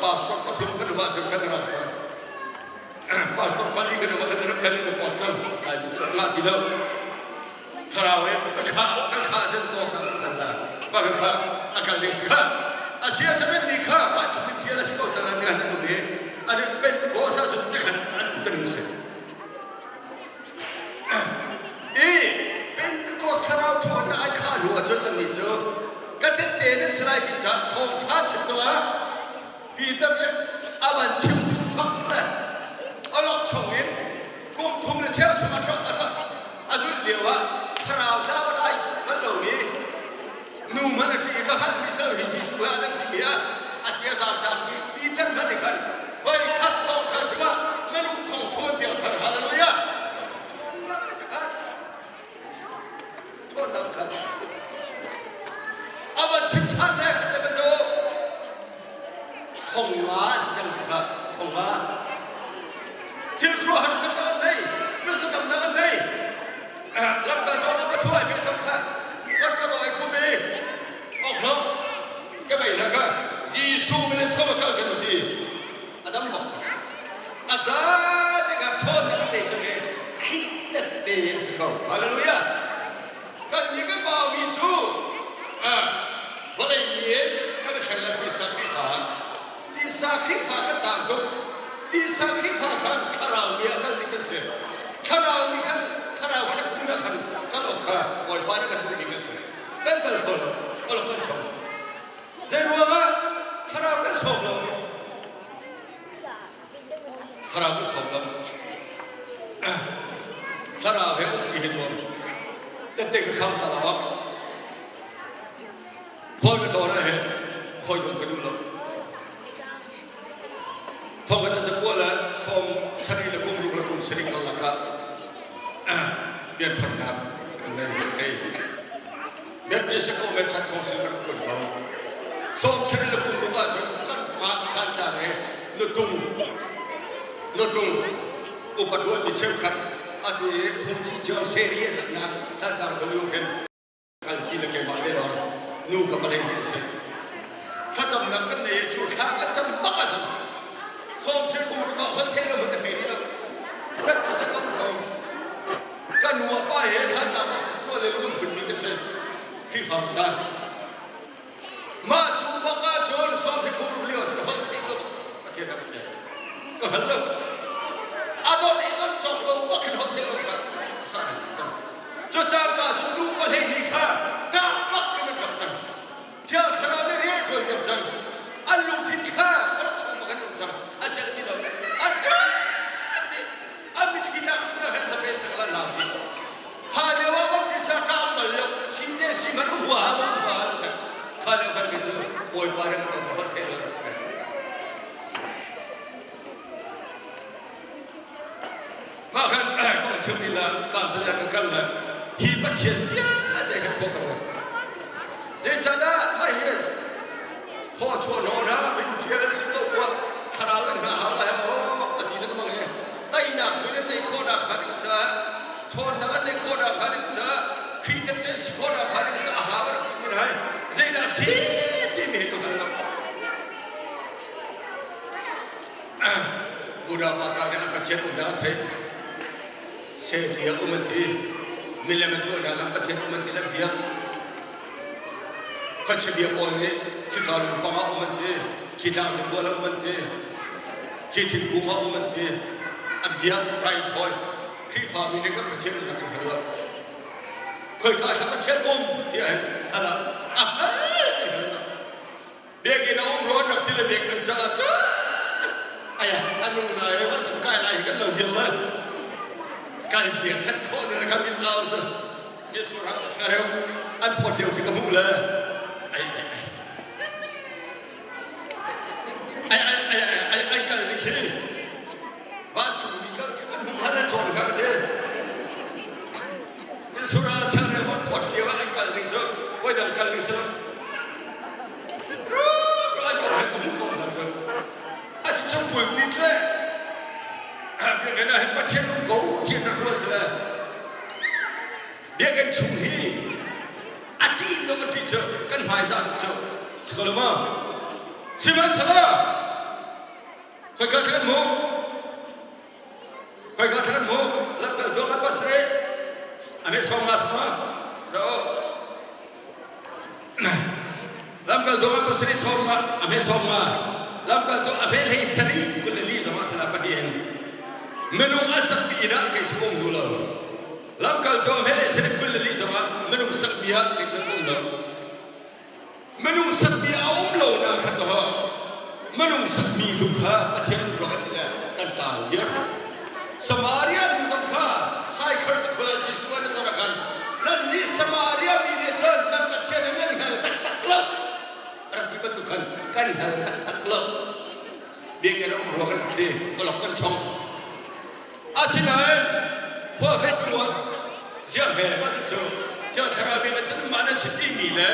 pastor pathum kan ruah cu kan ral cang. Pastor pali kan um kan rak kan in pot cang kai mi cu la ti lo thlarau in ka kha ka kha zen to ka kan la ba ka kha a kal ding si kha a sia chamen ni kha pa chu min thial a si ko cang ti han an um i an pen ko sa su ti khan an um taning si i Pentecost thlarau ṭhawnnak ai kha hnu ahcun annih cu ka tette nan si lai ti caah thawngṭha chim zongah Peter nih a van chim fak le awlokchong in kum thum le cheu chung a a zulh lio ah thlarau tlau a dai bal lomi nu hmanh a ṭih i ka hngalhmi si lo hi Jesuh ah nan timi ah a ti a zaamtakmi Peter hmanh nih khan voi khat thawngṭha chim ah minung thong thum an piangthar. Hallelujah! Ṭhawnnak in a khat. Ṭhawnnak khat. A van chim ṭhan le khat le biazaw. Thong nga a si cang ti kha thong nga. Thil khuaruahhar sannak an nei, hmasakam an nei. Lamkaltu ah pathu ai pe cang kha. Wat ka doi thu Tisa Khrihfa Tisa Khrihfa kan tang tuk. Tisa Khrihfa khan thlarau mi ah kal ding kan si. Thlarau mi khan thlarau khat nun ah khan kal awk kha Bawipa nih kan duhmi kan si. Kan kal kho lo, kal kan sawm. Zei ruangah thlarau kan sawm lo? Thlarau kan sawm lo. Thlarau he um ti hi nuam. Tette ka khang ta lo. Khual ka tlawn ah hin hawikom ka duh lo. Thongkhat le zakua le sawm sarih le kum ruk le kum sarih karlak ah biatharnak kan nei ngei. Baptist ko me chat council kan ṭuan ko. Sawm sarih le kum ruk ahcun kan mah Thantlang i nutung nutung upa ṭuan mi cheukhat atu i phungchi cio seri a saknak Thantlang khualiu hin kalpi le keimah ve lawng nu ka palei hi a si. Thlacamnak kan nei i cu thla ka cam bak ah cun sawmsir kum ruk ah holh theih lo hmanh ka thei rih lo. Rat ka sa ko ko. Ka nu a pa he thlannak baptist tuah le lung phunmi ka si. Khrihfa sa. Mah cu bak ah cun sawmsir kum ruk lio cun holh theih lo Pathian a ka pek. Ka hngal lo. A dot i dot cawk lo bak hin holh theih lo kha sa kan si cang. Cucaah cun nu 12 kha ṭah bak in an ṭap cang. Thiang Thlarau nih rian a ṭuan piak cang. An lungthin kha a rak chung bak an um cang. A celh ti lo. A ṭap ti. An mitthli tlak na han zapen pek la lam ti. Kha lio ah baptist ah ṭah bal lo. Si te si hmanh um hua um hua. Kha lio khan khi cu Bawipa nih ka ton holh thei lo rak pek. Mah khan ka chim mi la kaan pale ka kal le hi Pathian vialte hi khua ka ruat. Zeicahdah mah hi thaw chuah hnawh hna min fial an si ko kuah thlarau nan hna hau lai aw a ti lengmang i teinak min an neih khawhnak hnga ding caah ṭhawnnak an neih khawhnak hnga ding caah Khrih tette si khawhnak hnga ding caah a ha rak ti hai zeidah si timi hi ka hngal lo. Buddha pa nih an Pathian umnak an theih. Sehti ah um an ti. Milem an tuahnak ah Pathian um an ti le biak. Khuachia bia pawl nih khika lungpang ah um an ti. Khi tlang bual ah um an ti. Khi thingkung ah um an ti. An biak raithawi. Khrihfami nih kan Pathian umnak kan hngal lo. Khoika thla Pathian um ti ah hin hal ah a hngal ti hngal lo. Biakinn a um ruan rak ti le biakinn cang ah cun aya anu na he van chung kai lai hi kan lo hil le kan hliang that khawh ne kan mit lau cu Jesuh rang a chareu an phawt lio khi ka hmuh le ai ai ai ai ai ai ai ai kal ni khi vancung mi kal khi kan hmuh hal an chawn kha ka ti Jesuh rang a chareu an phawt lio ah an kal ding cu voi dang kal ding si Pathian um ko ti na ruah sile biakinn chung hi a ti no kan ti cu kan hmai za tuk cu sikolama sihmanhsehlaw khoika kan mu khoika kan mu lamkal tuah kan pasarih ame song mas ma ro Lamkaltu a pasarih sawm nga a hme sawm nga lamkaltu a hme hlei sarih 24 zongah sala pahnih in minung a sakmi inn ah kei cu um duh lo. Lamkaltu a hme hlei sarih 24 zongah minung sakmi ah kei cu um lo. Minung sakmi a um lo na kha to minung sakmi tu kha Pathian ruak an ti le kan tlau viar. Samaria nu zong kha Saikhar tikhul ah Jesuh an tor khan nannih Samaria mi nih cun nan Pathian in nan hngal taktak lo rak ti bantuk khan kan hngal taktak lo biakinn a um rua kan ti kolok kan chong asinain khua khat ruat ziah hme mah cu Thiang Thlarau bia na mah nan si timi le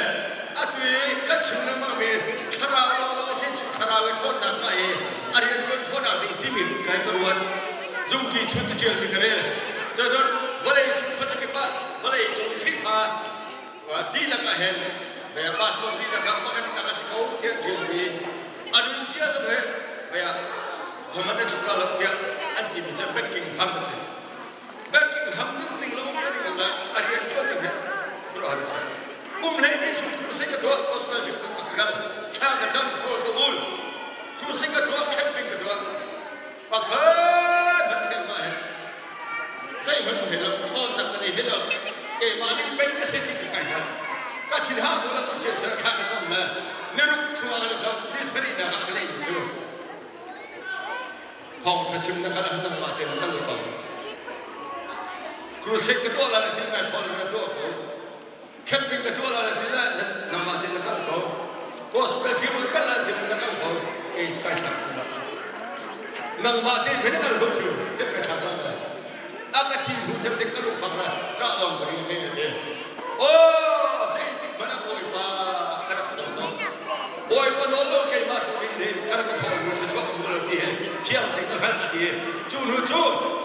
atu i kan chim lengmang mi thlarau lawnglawng a si cu thlarau i ṭhawnnak ka i a rian ṭuan khawhnak ding timi kai ka ruat zungki chun caṭial mi ka rel cun vawlei cung khuazakip ah vawlei cung Khrihfa dihlak ah hin pastor dihlak ah pakhat tak a si ko tiah ṭial mi a nun zia zong he bia homan na tluk lo tiah an timi cu Buckingham a si Buckingham nunning le umtuning le a rianṭuan ning hi khuaruahhar a si. Kum 12 chung crusade ka tuah, gospel ka kal, thla ka cam, rawl thin hang tu le Pathian sin ah thla ka cam le niruk chungah kan i cam ni sarihnak ah ka lehmi cu thawngṭha chim na kal ah nangmah te na kal ko. Crusade ka tuah la na tin ngai thawl na tuah ko. Camping ka tuah la na tin ah nangmah te na kal ko. Gospel team ka kal la tin na kal ko. Kei kai thlak ko la. Nangmah te na kal ko cu tiah kai thlak la. A ka ti hnu ceu te ka lung fak la ka lawng ka ri ne te. Oh, zeitik hmanh ah Bawipa ka rak si lo. Bawipa nawl lo keimah tu nih nih ka rak ka thawh hnu thluachuah ka hmu lo ti he fiang te ka hngalh a ti. Cu hnu cu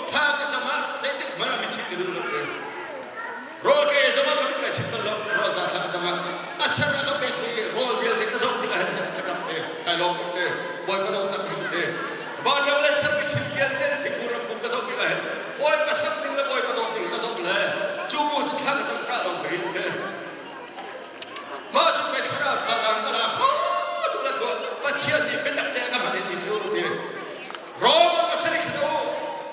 thla ka cam ah zeitik hmanh ah mitchit ka duh lo ti. Rawl ka ei zong ah ka mit kai chim bal lo. Rawl ca thla ka cam ah a ser a ka pekmi rawl vialte ka zoh tikah hin ka ṭap te, kai lawm tuk te, Bawipa dawtnak ka hmu te. Vanram le sermi thil vialte thingkung ramkung ka zoh tikah hin Bawipa ser ding le Bawipa dawt ding ka zoh le cu bu cu thla ka cam ṭah lawng ka rin te. Mah cu pei thlarau thazaang ka lak tu le tuah Pathian nih biatak te a ka hman i si cu ti. Roma pasarih kha zoh u.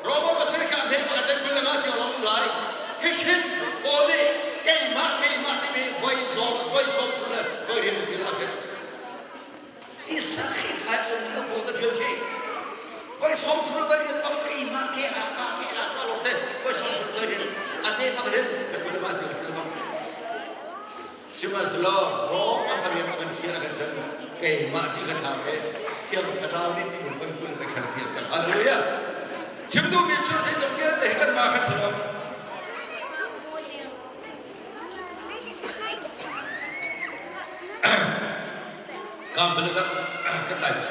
Roma pasarih kha a hme pakhat le 20 le nga tiang lawng um lai. Hikhin Paul nih keimah keimah timi voi zawng voi sawm thum le voi riat a ṭial ah khin tisa Khrihfa um lio kong ka ṭial khi voi sawm thum le voi riat bang keimah ke a ka ke a ka lawng te voi sawm thum le voi riat a hme pakhat hin 20 le nga tiang a ṭial bang. Sihmanhsehlaw Rom a pariat a kan thial a kan cun keimah ti ka thlau i Thiang Thlarau nih ti kan kul ka kher thial cang. Hallelujah! Chim duhmi cu zeizong vialte hi kanmah kan si lo. Kampalet ah ka tlai tu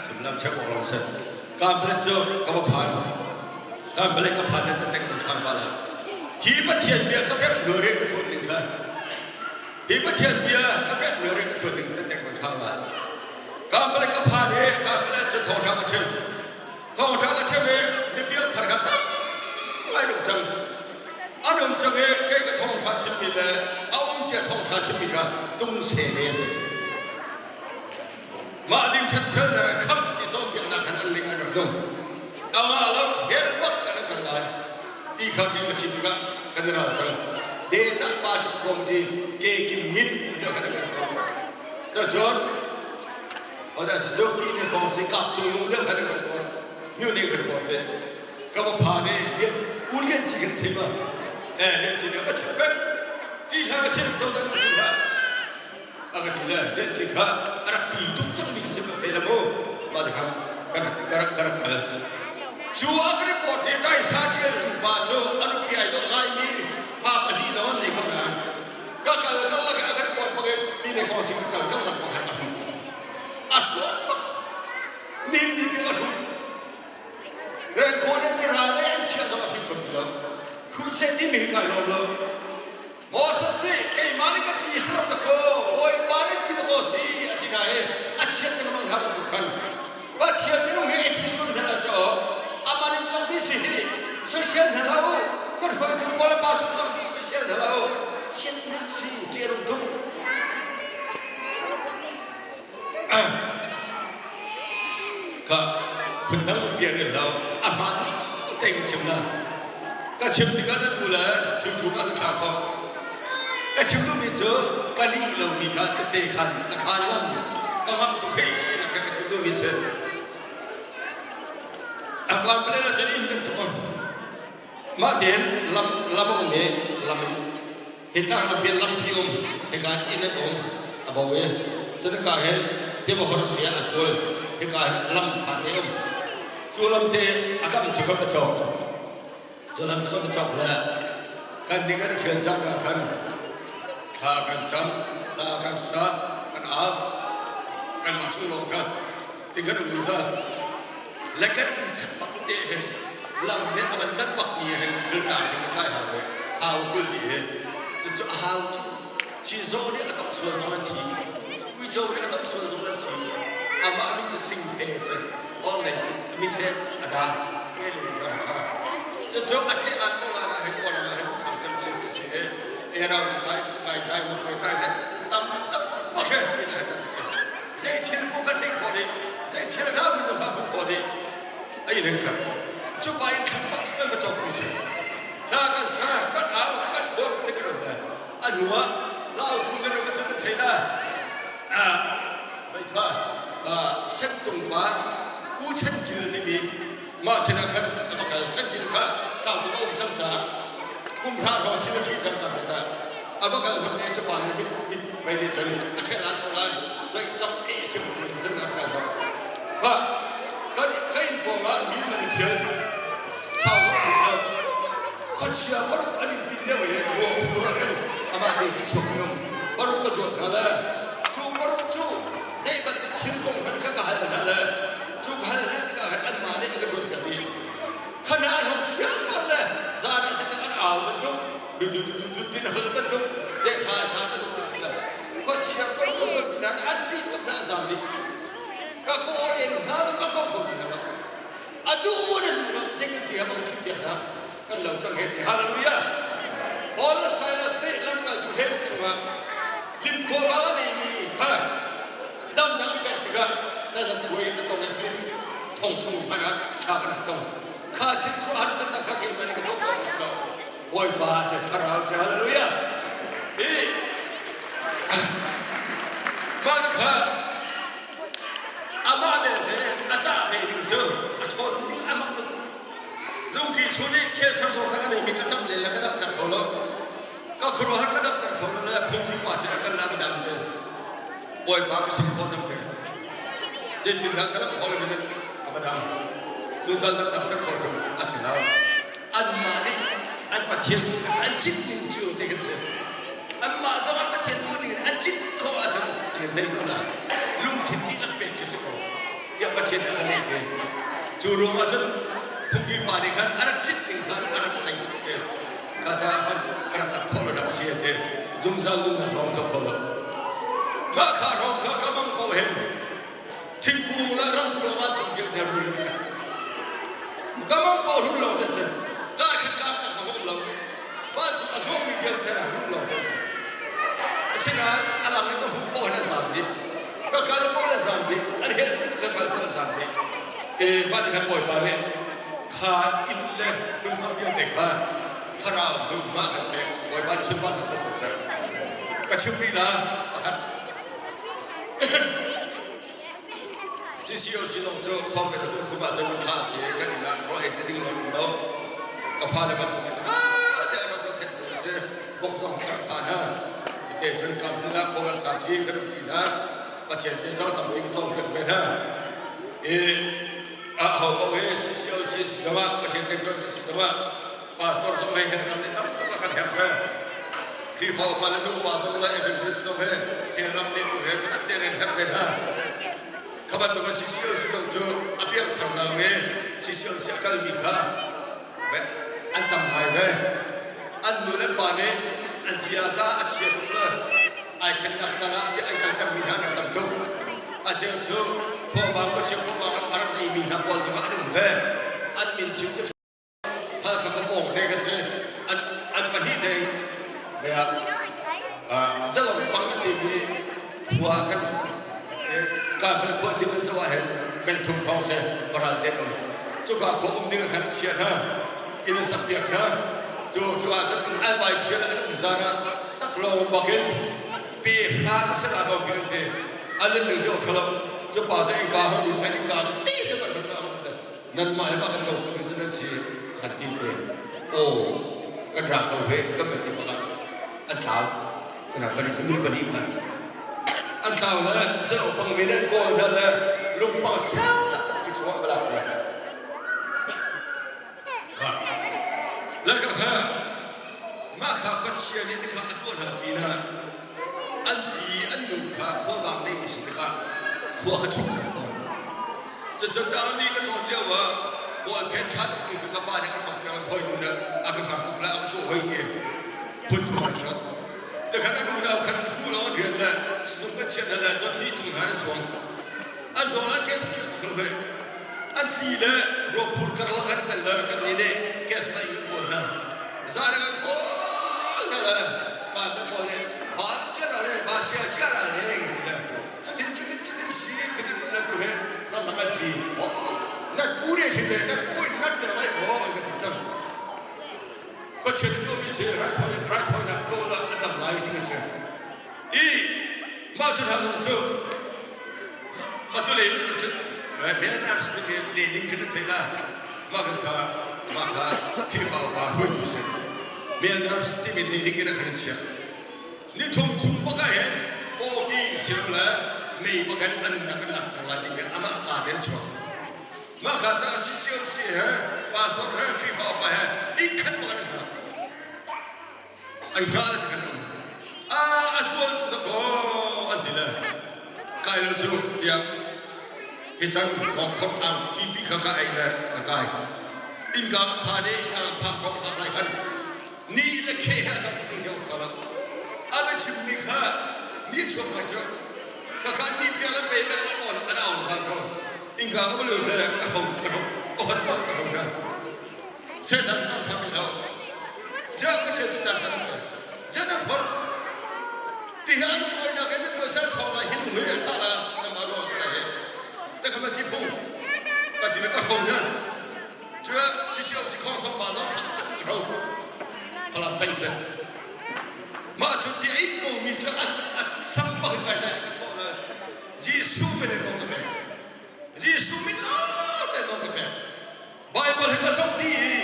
Sumlam chek awk lawng si. Kampalet cu ka va phan. Kampalet ka phan le tatek kan phan pa la. Hi Pathian bia ka pek hnu rian ka tuan ding kha. Hi Pathian bia ka pek hnu rian ka tuan ding tatek kan khang la. Kampalet ka phan i Kampalet cu thawngtha ka chim. Thawngtha ka chim i mipiang thar kha tam ngai nung cang. An um cang i kei ka thawngtha chimmi le a um cia thawngtha chimmi kha tung se ne a si. Mah ding ṭhatfelnak a khamh ti cawnpiaknak khan an leh an rak dong. A nga lo hell bak kan rak kal lai ti kha ti ka si tikah kan i ral cang. Data party committee ke kim ngit tiah kan rak kal. Cacun Oda si cu pi ni khong si kap cung lung leo khan kan pawt. Nyu ne kan pawt te. Ka va pha ne lian u lian chi kan thei ma. Eh lian chi ne ba chim pek. Ti thla ka chim cho zan chim ha. A ka ti le lian chi kha a rak ti tuk cangmi si ma fe la mu ma ti kha ka rak ka rak ka rak kal cu a ka report hi taisa tial tu pa cu a nupi ai dawh ngaimi fa pahnih lawng an nei ko nain ka kal kal lak a ka report bak in mi ne kong si ka kal kal lak bak a hlut a hlut bak nin ni tiang a hlut record in ka ral le an chia zong a him ko ti lo crusade ti mi hi kai lawm lo Moses nih keimah nih ka ti si lo dakaw Bawipa nih ti dakaw si a ti nain a chiat lengmang hna bantuk khan Pathian minung hi thi sual hna cu amah nih cawkmi si hi soisel hna hlah u na hruaitu pawl le pastor zong soisel hna hlah u chiatnak si ṭial um tuk Kha phundang bia rel lo a hmaan tein ka chim la. Ka chim tikah na tu le cu ka na thla kho. Ka chim duhmi cu ka lih lomi kha tete khan ka khan lam ka ngamh tuk hei ti na ka chim duhmi si. A kan palen ahcun inn kan cawk. Mah tein lam lam a um i lam in hi tlang lampi lampi um hika inn an um a bo i cun hika hin tiva hor si ah an kawl hika hin lam fate um cu lam te a kam cu kan va cawk cu lam te kan va cawk le kan nih kan i ṭhial cang ah khan thla kan cam thla kan sa kan au kan mah chung lawng kha ti kan um za le kan inn chak bak te hin lam nih a van dat bak mi hin diltlang hin kai hau ve hau kul di hi cucu a hau cu chizaw nih a tong sual zong an thi uico nih a tong sual zong an thi amah min cu sing he si or le mit he a da nge le ram tha cucu a the lan ko lan ah hin kawlam ah hin thang cem se ti si he era kai kai kai mo kai kai he tam tak pak he in he kan si zei thil ko ka thei kho dih zei thil kha mi kha hmu kho dih ai ning khat cu pa in thlan bak cu kan va cawk mi si. ah Lautu minung cu na thei la. Mei kha Sentung pa U Chan Kil timi mah sinah khan a va kal. Chan Kil kha sau tuk a um cang caah kum hra hrawng thil a ṭhi cang kan ta. A va kal hnu nih cu pa nih mit mit mei nih cun a ṭheh lan ko lan doih cak i thil nih cun a va kal hnu. Kha kan ka inn pawng ah mi man i ṭhial sau tuk lo. Khuachia paruk an in tinh deuh i ruah phur ah khin amah te ti chuak in um. Paruk ka zuat hna le cu paruk cu zei bantuk thil kong hmanh kha ka hal hna le cu ka hal hna tikah khan anmah nih an ka ṭuanpiak dih. Kha hna an hung thiangmang le zan ah sitak an au bantuk, dut tin hal bantuk, le thla a san bantuk tin le khuachia paruk ka zuat hna an ṭih tuk hna an zam dih. Ka kawl in hna ka ko kho ti hna. A duh na duh lo zeitin ti ha ka chim piak dah kan lo cang he ti. Hallelujah. Paul le Silas nih lamkaltu hleng chungah limkhua va a neimi kha damnak an pek tikah tazacuai a tong i Filip thong chung hmanh ah thla kan rak tong. Kha thil khua harsatnak kha keimah nih ka tuah khawh si lo. Bawipa si thlarau si. Hallelujah. Hi mah kha Amah belte a cah ve ding cu a ṭhawn ding a mak tuk. Lungki chung nih cancer zawtnak a neimi ka cam len le ka damter kho lo. Ka khuaruahhar ka damter kho lo le phungki pa sin a kal la ka dam te. Bawipa ka sim khawh cang te. Zeitindah ka lam khawh lo minute a va dam. Cu zal na damter kho ṭung a si lo. Anmah nih an Pathian sinah an chim ning cio te kan si. Anmah zong an Pathian duh ning in an chim khawh ahcun an in tei ko lai. Lungthin dihlak pek khi si ko tiah Pathian nih a leh te. Cu ruangah cun phungki pa nih khan a rak chimh ning khan a rak tei tuk te. Kha caah khan ka rak tak khawh lo nak si a ti. Zungzal nunnak lawng thawk kho lo. Mah kha hrawng kha ka mang paoh hin thingkung le ramkung le vancung vialte rul in khat. Ka mang paoh rul lawng te si. Ka khat ka tak zong um lo. Vancung a zuangmi vialte rul lawng te si. Asinain a lang in ka hmuh paoh hin an zaam dih. Ka kal paoh an zaam dih. An hel tuk ka kal paoh an zaam dih. E mah ti khan Bawipa nih kha inn le hmunhma vialte kha thlarau hmunhma kan pek. Bawipa nih sunparnak cu kan ser. Ka chim rih la pakhat. CCOC zong cu sawm le kum thum ahcun thla a si i kan inn ah ruah ei te ding lo um lo. Ka fale bantuk in ṭha te an rak zohkhenh tu a si. Bok zong ka rak thlah hna. Ite cun kam hlan ah khua kan sa ṭi, kan um ṭi hna. Pathian bia zong tampi ka cawnpiak ve hna. I a ho paoh hi CCOC si zongah Pathian rianṭuan kan si zongah pastor zong hei herh ram nih tam tuk a kan herh ve. Khrihfa upa le nu upa zong le evangelist zong he hi ram nih tu he biatak tein an herh ve hna. Kha bantuk in CCOC zong cu a piangthar hna lo i CCOC a kalmi kha an tam ngai ve. An nu le pa nih a ziaza a chia tuk le ai thlennak dang ah tiah an kaltermi hna an rak tam tuk. A cheu cu khuavang khuachia khuavang a rak neimi hna pawl zong ah an um ve. An min chim cu Halkha ka pawng te ka si. An pahnih te zalong pang a timi khua kan Karmel khua ti kan zoh ahhin mengthum hrawng si paral te um. Cuka khua um ding khan a chia hna. Inn an sak piak hna. Cu cu ah cun an vai thial an um zan ah taklawng bak in pe hra cu sila ko pi an ti. An nan ning deuh thalo. Cu pa cu innka hong lut khan innka ti te kan hong nanmah he mah kan lo tu cu nan si kan ti te aw kan rak ko he kan van ti bak ah an tlau cuna pali cu nu pali man an tlau le zero pang men an kawl hna le lungpang sang taktak mi chungah va lak ne kha le ka kha mah kha khuachia nih tikha a tuah hna pinah an pi an nu kha khuavang neimi si tikah khua kha chung Cucu tangli ka cawn lio ah bawlphen ṭha tukmi kha ka pa nih a ka cawnpiak i hawi nu nih a ka hngar tuk le a ka tuah hoi ti phun thum an chuak. Tikhan a nu nau khan hru lawng an rian le sizung kan chiah hna le dot hnih cung hna an zuang. An zuang le thil thil khul hoi. An tli le ruaphur karlak an tel le kan nih nih gas lai in kan kawl hna. Zan ah kan kawl hna le pa kan kawl nih ba chiara le ba sia chiara le ti le cutin cutin cutin si cutin na tu he ramlak an thi na pu ne hrim le na pu in nat le lai maw an ka ti cang. Khuachia nih tuahmi si raithawinak tuah ah a dam lai ti a si. I mah cu hna zong cu matule Melnar timi lening kan thei la mah kan kha mah kha Khrihfa upa hruaitu si. Melnar timi lening in a kan chiah. Nithum chung bak ah hin pawpi silole mei bak hin an nunnak kan lak cang lai timi amah kaa te chuak. Mah kha caah CCOC he pastor he Khrihfa upa he inn khat bak an hna. An hna le kan um. A sual tuk da kaw an ti le kai lo cu tiah hi cang hawk ang tipi kha ka ei le ka kai. Innka ka phan i innka ka phak hrawk phak lai khan ni le khe he a tam tuk ning deuh ṭha lo. A biachimmi kha ni chuak ngai cu. Khakha ni pial an pe bel an on an aung zang ko. Innka ka va lut le ka hong ka hong ka hon bak ka hong ka. Setan cang ṭha mi lo. Ziah ka sia cu cang ṭha lo pe. Ziah na forh. Ti hi an kawinak in na tuah sel ṭhawng lai hi nu hi a ṭha la na mah ruang a si lai hi. Ta kha ma ti phung. Ka ti le ka hong na. Cuah CCOC khong som pa zong fak tak ka ro. Falam peng si. Mah cu ti a in komi cu a sam bak in kai dai ka thawh le Jesuh min in nawl ka pek. Jesuh min lawng te nawl ka pek. Bible hi ka zoh dih i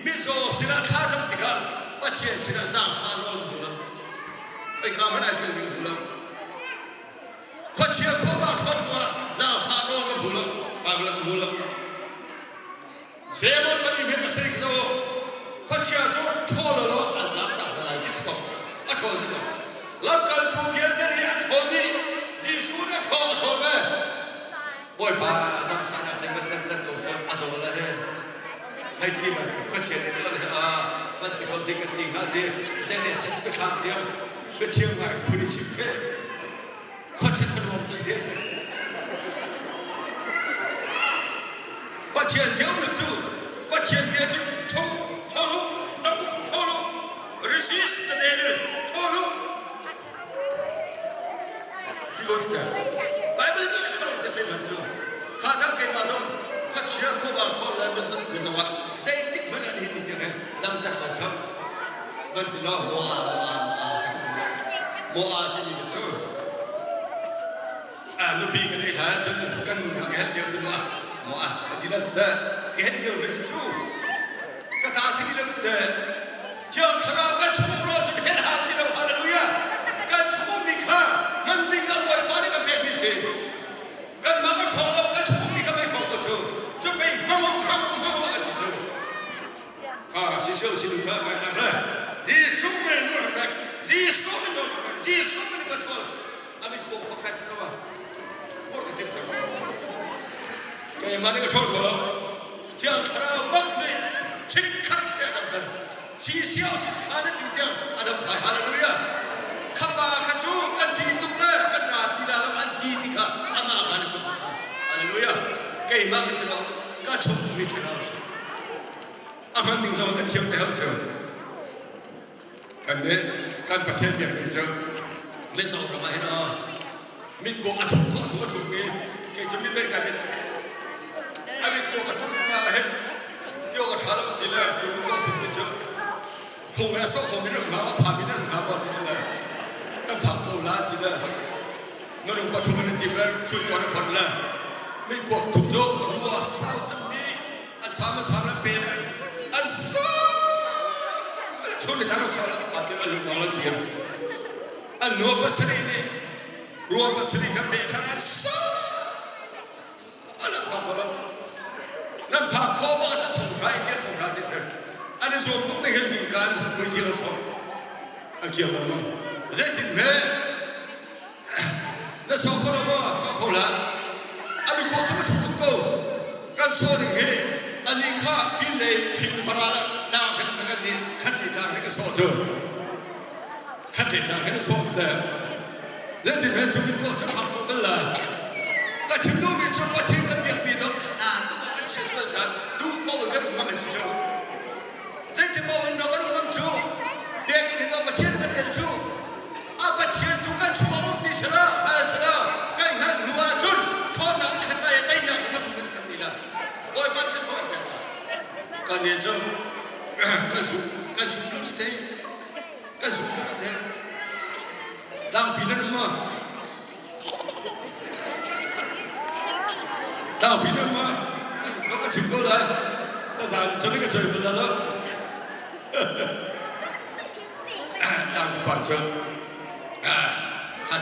mizaw sinah thla cam tikah Pathian sinah zaangfah nawl hmu lo. Khoika hmanh ai ṭialmi hmu lo. Khuachia khuavang ṭhawn hnu ah zaangfah nawl ka hmu lo. Bible ah ka hmu lo. Zemon pali hmet pasarih cu khuachia cu ṭhawl law an zaamtak hna lai ti si ko. A ṭhawl si ko. Lamkaltu vialte nih an ṭhawl dih. Jesuh nih a ṭhawl a ṭhawl ve. Bawipa zaangfahnak te van kan ko seh a zawl la he. Hei ti bantuk khuachia nih tuah le a van ti ko zei kan ti hnga ti Genesis biathlam tiang biathiang ngai phun i chim khe. Khuachia thanuam ci te si. Pathian bia um cu Pathian bia cu tho tho lu tam tho lu resist the devil tho lu ti ko si Bible nih kha te pe man cu kha sang keimah zong khuachia khuavang thawl le mizaw ah zeitik hmanh an hin ni tiang he damter ko sak van ti law moa moa moa ka ti moa timi cu nupi kan ei hlan ahcun kan nu hna ka helh lio cu maw maw ka ti la si teh ka helh lio ve si cu ka ta si lo si teh Thiang Thlarau kan chung ro cu ka helh hau ti lo hallelujah kan chung mi kha ngan ding a Bawipa nih kan pekmi si kan mang a ṭhawng lo kan chung mi kha mei ṭhawng ko cu cu pei hmang hmang hmang kan ti cu kha si sio si nu kha ngai na Jesuh men nu ka pek Jesuh men nu ka pek Jesuh men ka ṭhawl a mit paw pakhat si lo ah por ka tim cang ko cang keimah nih ka ṭhawl kho lo thiang thlarau bak nih chikkhat te a damter si sio si sa na ting tiang a dam thai hallelujah khapa kha cu kan ṭih tuk le kan ra ti la lo an ti ti kha amah kha na sung sa hallelujah keimah ka si lo ka chung mi thlarau si a hman ding zong ka thiam te hau cu Kan nih kan Pathian biakinn cu Mizoram ah hin aw mitkuang a thuk khawh chung a thuk mi kei cu mitmen kai mit a mitkuang a thuk mi ah hin ti awk a ṭha lo ti le cu mitkuang a thuk mi cu fung in a sawh kho mi nan um hnga maw pha mi nan um hnga maw ti si le kan phak ko la ti le minung pathum an i tim le thil tuan a fon le mitkuak thuk cu rua sau cangmi an sam an sam le pe le an sam chun le thang sal a lu bang lo thiam an nuwa pasarih nih rua pasarih kha me khan an sam ala phak lo nan phak kho ba sa thong hra india thong hra ti sir an i zuam tuk ne he zing kan mui thil so a kiam lo zeitin me Na sawh kho lo maw? Sawh kho hlah. A mi kaw cu ma tuk ko. Kan sawh ding hi anih kha pinlei fing paral tlang khan kan nih khat le tlang hin ka sawh cu. Khat le tlang hin sawh te. Zeitin he cu mi kaw cu phak ko bal la. Ka chim duhmi cu Pathian kan biakmi dok aa tuk kan chia sual caan duh paoh in kan um ngam a si cu. Zeitin maw in kan um ngam cu. Biakinn in Pathian kan rel cu. A Pathian tu kan chung a um ti si lo, hngal si lo, kan hngalh hnu ahcun ṭhawnnak in khat lai i teinak in kan kan ti lai. Bawipa thluachuah in pek lai. Kan nih cu kan Kan zum kan zum lo cu teh. Kan zum lo cu teh. Tlangpi nan um maw? Tlangpi nan um maw? Nan ka chim ko lai. Na zaan cun ka choi bal lo. Tlangpi pa cu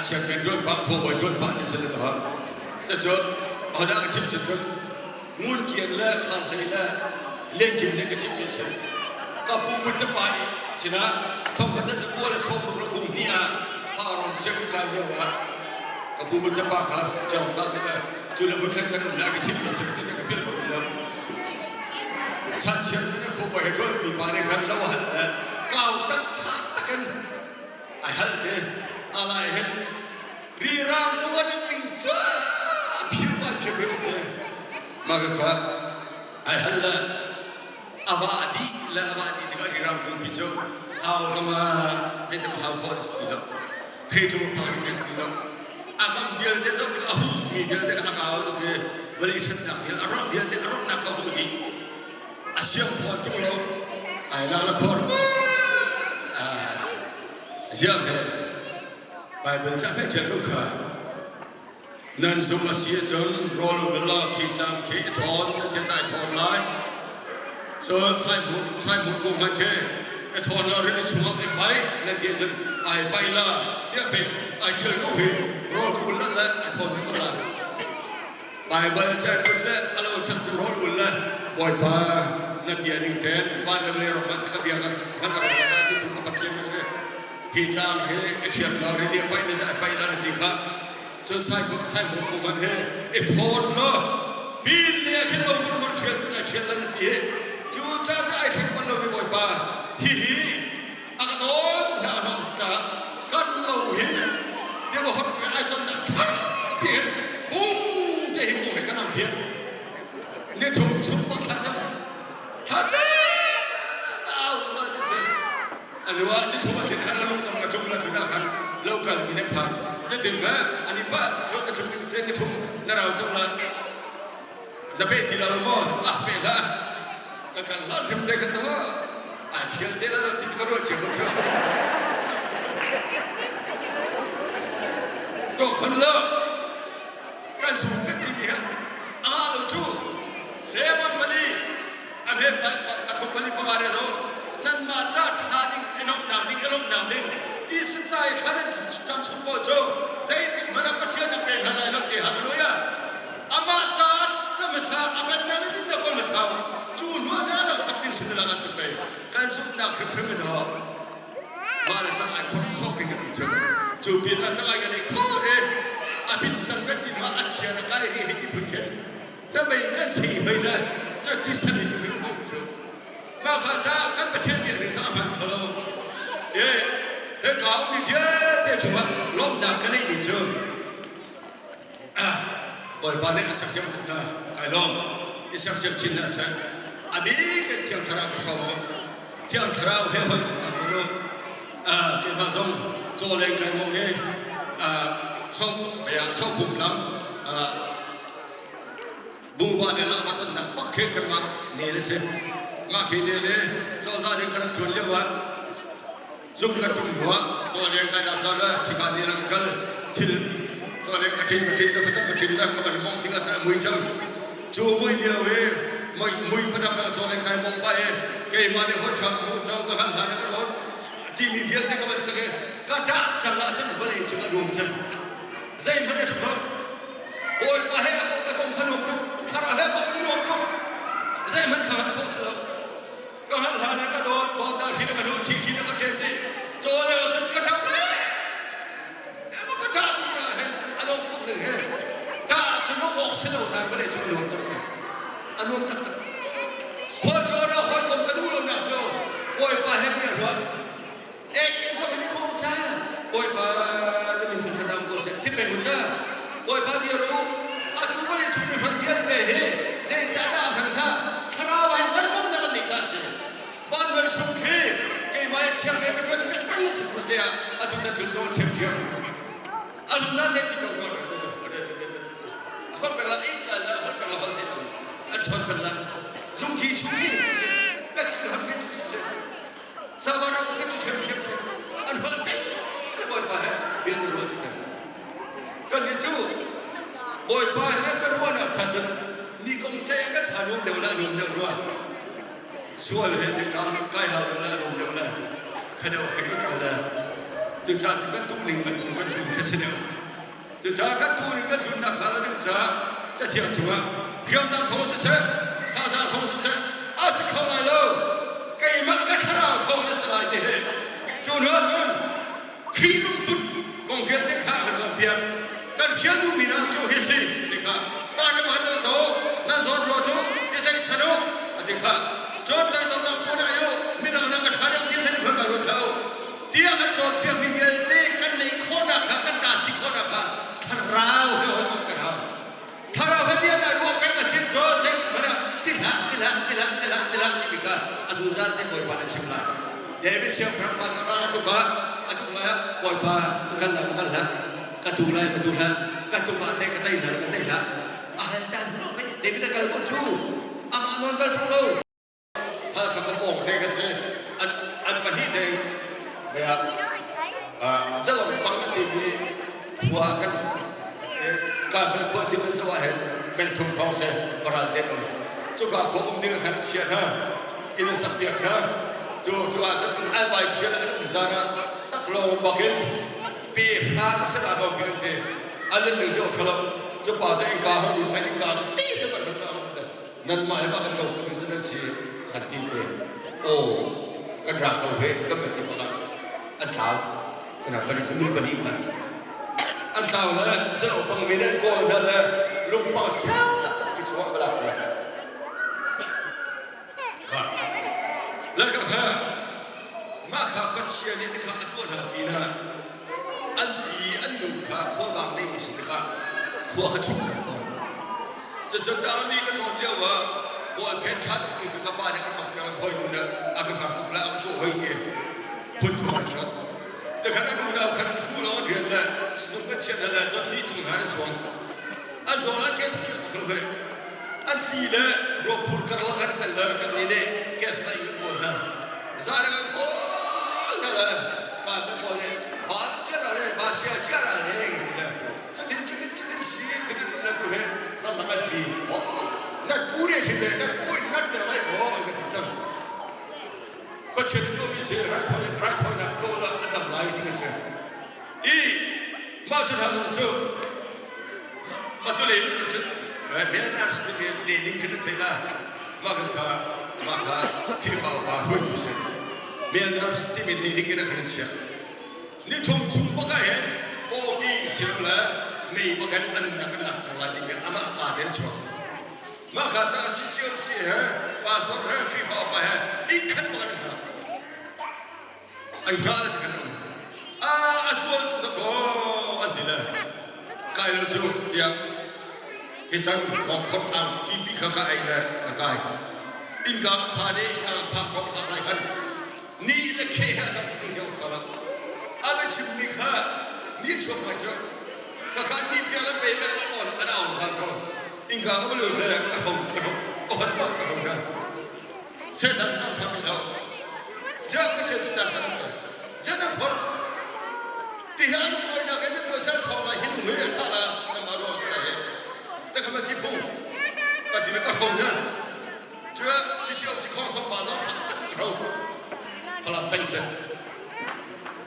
chan men tuan pah khuabawi tuan pah ti si le to. Cucu hodah ka chim si cun Ngun Kian le Khar Hlei le Lian Kim nih ka chimmi a si. Ka pu Muttapa i sinah thongkhat le zakua le sawmruk le kum hnih ah Farrawn sianginn kai lio ah ka pu Muttapa kha Ṭiangsa si le cu le hmunkhat kan um lai ka chimmi a si ti ka philh kho ti lo. Chanchiat in a khuabawi he ṭuanmi pa nih khan lo a hal le kau tak ṭha takin ai hal te alai hin rirang mual in ning cu a phir pa phir ve um te mah ka kha ai hal le a va dih le a va dih tikah rirang kungpi cu hau zong ah zeitin hau khawh a si ti lo theitu phak ding a si ti lo a kam vialte zoh tikah a huh mi vialte a kau tuk i vawlei ṭhatnak vial a rawk vialte a rawknak ka huh dih a siang fawn tung lo ai la la khor ziang he Bible ca he ṭial ko kha nan zumh a si ahcun rawl um law khi tlang khi i thawn nan ti ai thawn lai cun saihmur kung hmanh khi i thawn law rili chungah i paih nan ti ahcun ai paih la tiah pei ai ṭial ko hi rawl ka ul le ai thawn ve ko la Baibal ca put le a lo chak cu rawl ul le Bawipa na bia ning ten van le vawlei ram hmanh ka bia ka hman a ram ah ti tu ka Pathian na si. Hi tlang hi i thiam law rili a paih nin ai paih la na ti kha. Cun saihmur kum man he i thawn law pin le a khin lo vurmur thial cun ai thial la na ti hi. Cu ca cu ai thleng bal lomi Bawipa hihi a ka dawn tuk hna a hnawh tuk caah kan lo hin tiah hor ai tonnak thang ti hin hung te hi kung he kan am phiat ni thum chung bak thla cam thla cam au zal ti si anu ah ni thum a thin khan a lung dong a tlum la thun ah khan local mi ne phan zetin ma ani pa chu chuan ka thlum ding se ni thum na rau cang la na pe ti lo maw ah pe hlah ka kal hlah hrim te kan to ai thial te la ti ka ruah cia ko chu ko khon lo kan sung kan ti mi ha a lo chu seman bali an he pathum bali panga re lo nan ma cha tha ding enom nak ding elom nak ding ti sin chai thlan an cham chung po chu zeitik hmanh ah Pathian a pe hna lai lo ti hallelujah Amah caah ca hmasa a pennak le dinnak kawl hmasa cu hnu ah zeiah dah chap ding sin lakah cu pei kan zumhnak hrimhrim in hawh mah le cang ai khor sawk in kan um cu cu pin ah cang ai kan i khor i a bit cang kan ti hnu ah a chia na kai ri hei ti phun khin na mei kan sei hoi le cu ti san i tuk in ka um cu mah kha ca kan Pathian biak ning sa a hman kho lo e he ka ummi vialte chungah lawmhnak ka neihmi cu Bawipa nih a sersiam tuk hna. Kai lawm. I sersiam chin hna seh. A bik in Thiang Thlarau ka sawm u. Thiang Thlarau he hawikom tak nan u. Keimah zong caw leng kai mong hi sopum lam buva le lahva tonnak bak khi kanmah nel a si. Mah khi nel i cozah nih ka rak ṭuan lio ah Zung kan ṭum hnu ah cawleng kai dah caan le khika ni lang kal thil cawleng ka ṭin ka ṭin ka facang ka ṭin le ka van mong tikah cun a mui cang. Cu mui lio i mui mui padam le cawleng kai mong pah i keimah nih hawi ṭha ka hmuh cang ka hngalh hlan i ka dawt timi vialte ka van sak i ka ṭah cang ahcun vawlei cung a dum cang. Zeihmanh a ṭhup lo. Bawipa he a komh le kom kha nuam tuk. Thlarau he komh cu nuam tuk. Zeihmanh kha hngalh khawh si lo. Ka hngalh hlan ah ka dawt, dawtnak hri na ka hnuh, thi hri na ka ṭem dih. Caw lio cun ka ṭap le emaw ka ṭah tuk na hen a dawt tuk ning he. Ṭah cu nuam awk si lo nain vawlei cu a nuam cang si. A nuam taktak. Khualtlawn ah hawikom ka duh lonak cu Bawipa he bia ruah. Ek zong in i ruang ca Bawipa na min thangṭhat am ko seh ti peng u ca Bawipa bia ru atu vawlei chung mi hman vialte hi zeicahdah a hman hna thlarau he hawikomnak an neih ca si van noi sung khi keimah i thiang le ka ṭuan pek peng si ko se ah atu tan tlun zong a thiam thiam a zungzal te ti ko a hol peng la ei tla la hol peng la hol te lo a chon peng la zung khi chung khi si pek hol khi si. a nuam deuh le a nuam deuh rua. Sual he titlang kai hau lo le a nuam deuh le kha deuh he kan kal le cucaah cu kan duh ning kan kum kan sun kha si deuh. Cucaah kan duh ning kan sunnak hnga lo ding caah Cathiang chungah hriamnam thawng siseh, thazaang thawng siseh a si kho lai lo. Keimah ka thlarau thawng na si lai ti hi. Cu hnu ahcun Khrih lungput kong vialte kha a kan cawnpiak. Kan fial duhmi hna cu hi si ti kha pa na man nan do nan zawn ruat u i tlaihchan u a ti kha. Cun toidornak puan ai u midang nak a ṭha deuh ti khan i hman ruat hlah u. Tiah kan cawnpiakmi vialte kan neih khawhnak kha kan ta si khawhnak kha thlarau he hawikom kan hau. Thlarau he bia dah ruah peng a si cun zeitik hmanh ah ti hlah ti hlah ti hlah ti hlah ti hlah timi kha a zungzal te Bawipa nih a chim lai. David siangpahrang pa ral a tuk ah a tuk lai ah Bawipa ka kal lai ma kal hlah ka tu lai ma tu hlah ka tuk ah teh ka tei hlah ka tei hlah a hal ta hnu David a kal ko cu amah nawn kal ṭung lo. Halkha ka pawng te ka si. An pahnih tein zalong pang a timi khua kan Karmel khua ti man zoh ahhin mengthum hrawng si paral te um. Cuka khua um ding ah khan a chia hna. Inn an sak piak hna. Cu cu ah cun an vai thial an um zan ah taklawng bakin pe hra cu sel ah zawng an ti. An nan ning deuh thalo. Cu pa cu innka hong lut khan innka ti te ban hong nanmah he kan dotu ding cu nan si kan ti te aw kan rak ko he kan van ti bak ah an tlau cuna pali cu nu pali man an tlau le zero pang mi nan kawl hna le lungpang sang taktak mi chungah va lak ne kha le ka kha mah kha khuachia nih tikha a tuah hna pinah an pi an nu kha khuavang neimi si tikah khua kha chung fawn. Cucun Darli ka cawn lio ah bawlphen ṭha tukmi kha ka pa nih a ka cawnpiak i hawi nu nih a ka hngar tuk le a ka tuah hoi ti phun thum an chuak. Tikhan a nu nau khan khu lawng an rian le sizung kan chiat hna le dot hnih cung hna an zuang. An zuang le ke kha khil hoi. An tli le ruaphur karlak an tel le kan nih nih gas la in kan kawl hna. Zan ah kan kawl hna le kaan kan kawl i ba ciara le ba sia ciara le kan ti le cutin cutin cutin si cutin na tu he ramlak an tli. Na pu ne hrim le na pu in nat ter lai maw kan ti cang. Khuachia na tuahmi si raithawinak tuah ah a dam lai ti a si. I mah cu hna zong cu matule in sin Melnars timi lening kan thei la mah kan kha mah kha Khrihfa upa hruaitu si Melnars timi lening in a kan chiah ni thum chung baka hin pawpi silole mei baka hin an nunnak kan lak cang lai timi amah ka te chuak mah kha ca CCOC he pastor he Khrihfa upa he inn khat baka an hna an hngal ti kan um a sual tuk dakaw an ti le kai lo cu tiah hi cang lawngkhop ang tipi kha ka ei le ka kai innka ka phan i innka ka phak hrawng phak lai khan ni le khe he a tam tuk deuh thla a na chimmi kha ni chuak mai cu ka kha ni pial an pe bek an on an aung zang ko innka ka balu le ka hong ka hong ka hon bak ka hong ka Satan cang ṭhan rih lo. Ziah ka sia cang ṭhan ko. Ziah na forh. Ti hi an kawinak in na tuahser ṭhawng lai hi nu hi a ṭha la nangmah ruang a si lai hi. Te kha ma ti phung. Ka ti le ka hro na. Cu sisio si khong song pa zong fak tak ka hro. Falam peng si.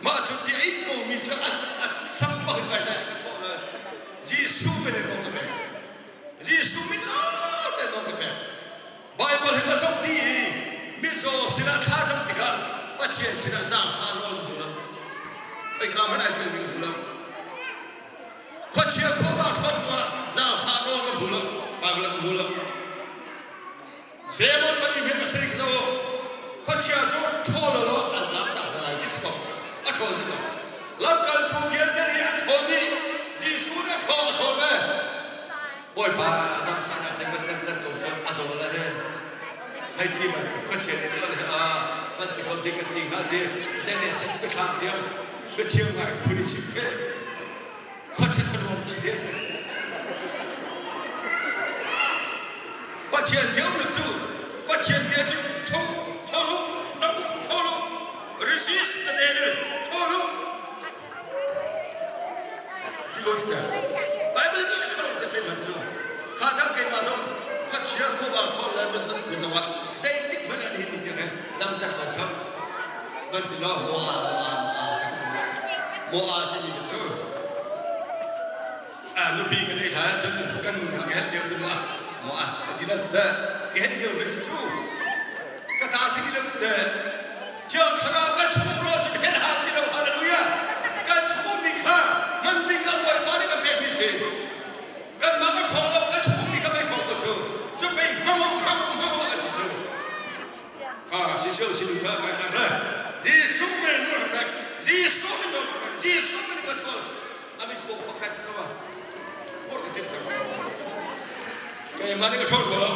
Mah cu ti a in ko mi cu a sam bak in kai dai ka thawh le Jesuh min in ka pek. Jesuh min la te ka pek. Baibal hi ka zoh dih i mizaw sinah thlacam tikah Pathian sinah zaangfah nawl hmu lo. Khoika hmanh ai ṭialmi hmu lo. Khuachia khuavang ṭhawn hnu ah zaangfah nawl ka hmu lo. Baibal ah ka hmu lo. Zemon pali hmet pasarih ka zoh u. Khuachia cu ṭhawl law an zaam tak hna lai ti si ko. A ṭhawl si ko. Lamkaltu vialte nih an ṭhawl dih. Jesuh nih a ṭhawl a ṭhawl ve. Bawipa zaangfahnak te van dangter ko seh a zawl a he hei ti bantuk khuachia nih tuan he a van ti ko zei kan ti hnga ti Genesis biathlam tiang biathiang ngai phun i chim khi khuachia thanuam ci te si Pathian bia um cu Pathian bia cu tho tho lu tam tho lu resist the devil tho lu Ti ko si Bible nih kha te pe man cu kha cang keimah zong Khuachia khuavang ṭhawl le mizaw ah zeitik hmanh ah nihin ni tiang he damter ko seh. Van ti law maw-aa maw-aa maw-aa ka ti bal lo. Maw-aa timi ka cu nupi ka neih hlan ahcun kan nu hna ka helh lio cu maw maw-aa ka ti la si teh. Ka helh lio ve si cu. Ka ta si ti lo si teh. Thiang Thlarau kan chung um rawh si hen hau ti lo. Hallelujah. Kan chung ummi kha hman ding ah Bawipa nih kan pekmi si. Kanmah kan ṭhawng lo, kan chung ummi kha pei ṭhawng ko cu. Cu pei hmang u, hmang u, hmang u an ti cu. Kha si cio si nu kha mai na le. Jesuh min nu ka pek. Jesuh min nu ka pek. Jesuh min ka ṭhawl. Ami ko pakhat si lo ah. Pur ka tim cang ka ṭhawl cang. Keimah nih ka ṭhawl kho lo.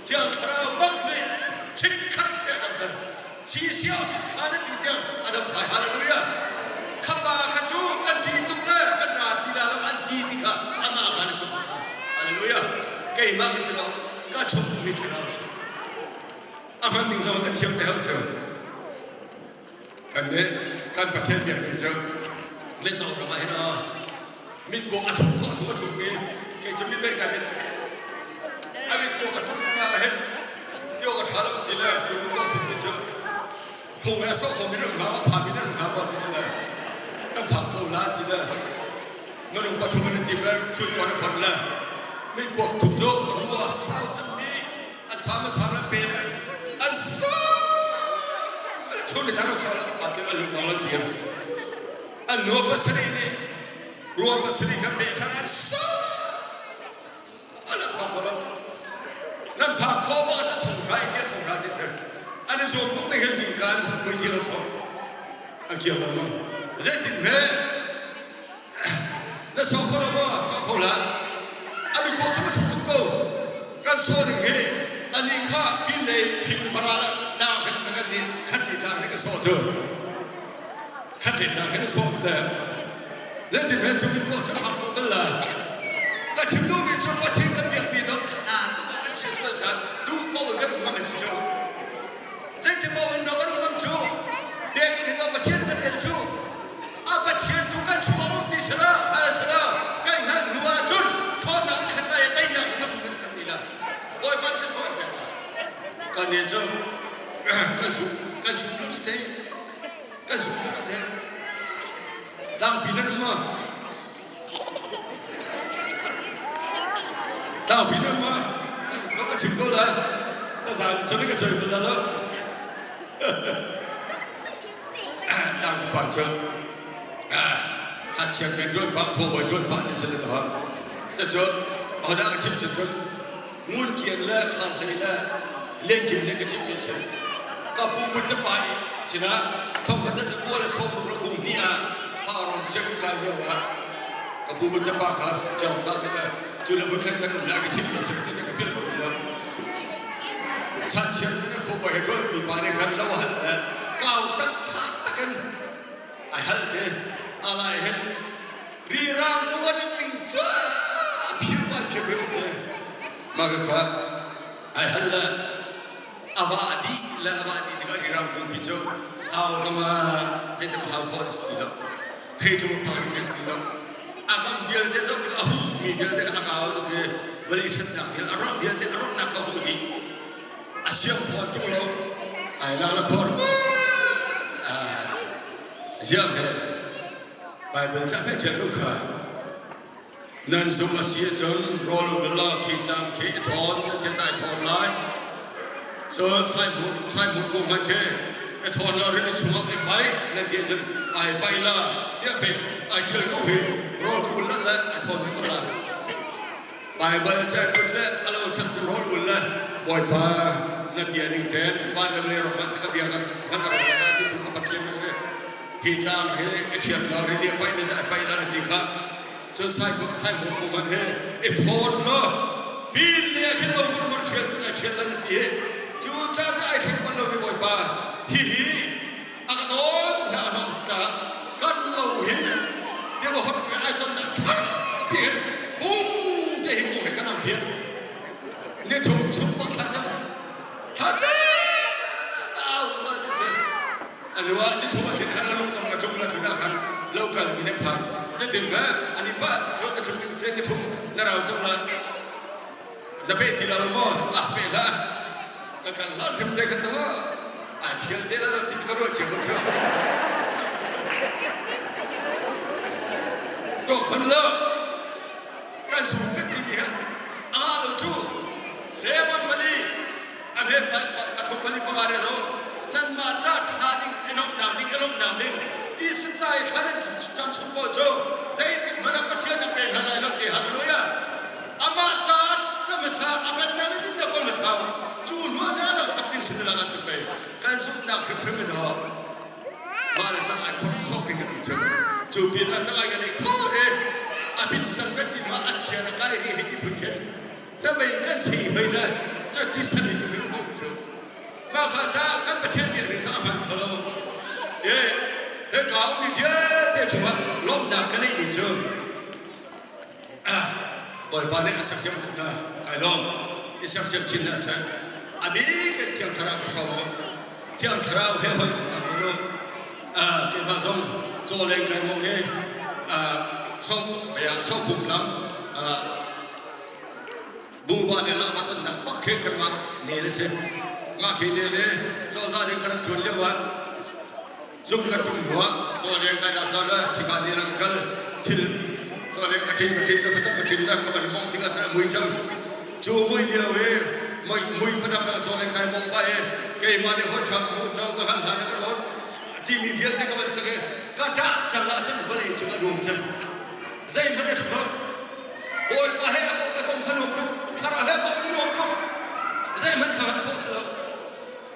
Thiang Thlarau bak nih chikkhat te a damter. Sisio sisha na ti tiang a dam thai. Hallelujah. Kha pa kha cu kan ṭih tuk le kan ra ti la lo an ti ti kha amah kha na sung hmasa. Hallelujah. Keimah ka si lo. Ka chung ummi thlarau si. A hman ning zong ka thiam te hau cu. Kan nih kan Pathian biak ning cu Mizoram ah hin mitkuak a thup khawh chung a thup mi kei cu mit kan mit a mitkuak a thup nak ah hin tio ka ṭha lo ti le cu mitkuak a thup mi cu fung le sawh kho mi nan hnga ma pha mi nan hnga maw ti si le kan phak ko la ti le minung pathum an ti le chun tuan a fon le mitkuak thup cu rua sau cangmi an sam an sam an pe le an sam chun le thang sal a ti an lung an dir an nuam pasarih nih rua pasarih kha pe khan an sam ala phak ko nan phak kho ba sa thong hrai tia thong hrai ti se an i zuam tuk ne he zingkan mui thil so an kiam lengmang zeitin he Na sau kho lo maw? Sau kho hlah. A mi ko cu ma tuk ko. Kan saw ding hi ani kha pin lei fing para tlang hin na kan nih khat li tlang hin ka saw cu. Khat li tlang hin saw te. Zeitin he cu mi ko cu phak kho bal la. Ka chim duhmi cu Pathian kan biakmi dok a tuk kan chia sual caan duh paoh in kan um ngam a si cu. Zeitin maw in kan um ngam cu. Biakinn hin Pathian kan rel cu. A Pathian tu kan chung a um ti sila hngal sila kan hngalh hnu ahcun ṭhawnnak in khat lai i teinak in kan kan ti lai. Bawipa cu sawi pek lai. Kan nih cu kan zumh kan zumh lo cu te kan zumh lo cu te tlangpi nan um maw? Tlangpi nan um maw? Nan ka chim ko lai. Na zaan cun ka choi bal lo. Tlangpa cu chan men ṭuan pah khuabawi ṭuan pah ti si le to cucu hodah ka chim si cun Ngun Kian le Khar Hlei le Lian Kim nih ka chimmi si ka pu Mutte pa i sinah thongkhat le zakua le sawmruk le kum hnih ah Farrawn sianginn kai lio ah ka pu Mutte pa kha Jangsa si le cu le hmunkhat kan um le ka chimmi si ti ka philh kho ti lo. Chanchiat in a khuabawi he ṭuan mipa nih khan lo a hal le kau tak ṭha takin ai hal te alai hin rirang bu a let ning cu a phir pa phir ve um te mah ka kha ai hal le a va dih le a va dih tikah rirang pumpi cu hau zong ah zeitin hau khawh a si ti lo theitlung phak ding a si ti lo a kam vialte zoh tikah a hukmi vialte a kau tuk i vawlei ṭhatnak vial a rawk vialte a rawknak ka huh dih a siang fawn tung lo ai lak la khor ziang he Bible ca hme ṭial ko kha nan zum a si ahcun rawl u law khi tlang khi i thawn nan ti ai thawn lai cun saihmur kung hmanh khi i thawn lo rili chungah i paih nan ti ahcun ai paih la tiah pei ai ṭial ko hi rawl ka ul le ai thawn ve ko la Baibal ca put le a lo chak cu rawl ul le Bawipa na bia ning ten van le vawlei ram ah si ka bia ka hman a ram ah ti tu ka Pathian na si hi tlang hi i ṭhiam law rili a paih nan ai paih la na ti kha cun saihmur kum man he i thawn law pin le a khin lo vurmur ṭhial cun ai ṭhial lan a ti cu ca cu ai thleng bal lomi Bawipa hihi a ka dawn hna a hnawh caah kan lo hin bia hor me ai tonnak thangpi hin hung te hi kung he kan ang piak ni thum chung bak thla cam thla cam au zal ti si anu ah ni thum a thin khan a lung dong a tum la thun ah khan local mi ne phan zetin ma ani pa chu ka thum ding se ni thum na rau chang la. Na pe ti lo maw? Ah pe hlah. Ka kal hlah hrim te kan to. Ai thial te la ti ka ruah cia ko chu. Ko khon lo. Kan sung kan ti mi ha. A lo chu. Seven bali an he pathum pali panga re lo nan mah ca ṭha ding enomnak ding elomnak ding ti sacai thla nan cam chung paoh cu zeitik hmanh ah Pathian a pe hna lai lo ti hallelujah amah ca hmasa a kan nang in na kawl hmasa cu hnu ah zan ah chap ding sin la kan cu pei kan zumhnak hrimhrim i dawh mah le cang ai khor sok in kan um cu cu pin ah cang ai kan i khor i a bit cang kan ti hnu ah a chia na kai ri hi ti phun khin na mei kan sei hoi le cu ti sani tu min kong cu mah kha ca kan Pathian biak ning sa a hman kho lo e he ka ummi vialte chungah lawmhnak ka neihmi cu Bawipa nih a sersiam tuk hna kai lawm i sersiam chin hna seh a bik in Thiang Thlarau ka sawm u Thiang Thlarau he hawikomhnak ngei u keimah zong caw leng kai mong hi sopum lam Buva le lahva tonnak bak khi kanmah nel a si. Mah khi nel i cozah nih kan rak ṭuan lio ah zung kan ṭum hnu ah cawleng kai nak caan le khika nel ah kal thil cawleng ka ṭin ka ṭin ka facang ka ṭin le ka van mong tikah cun a mui cang. Cu mui lio i mui mui padam le cawleng kai mong pa i keimah nih hawi ṭha ka hmuh cang ka hngalh hlan ah ka dawt timi vialte ka van sak i ka ṭah cang ahcun vawlei cung a dum cang. Zeihmanh a ṭha Bawipa he a kong le kong kha nuam tuk thlarau he kong cu nuam tuk zeihmanh kha hal khawh si lo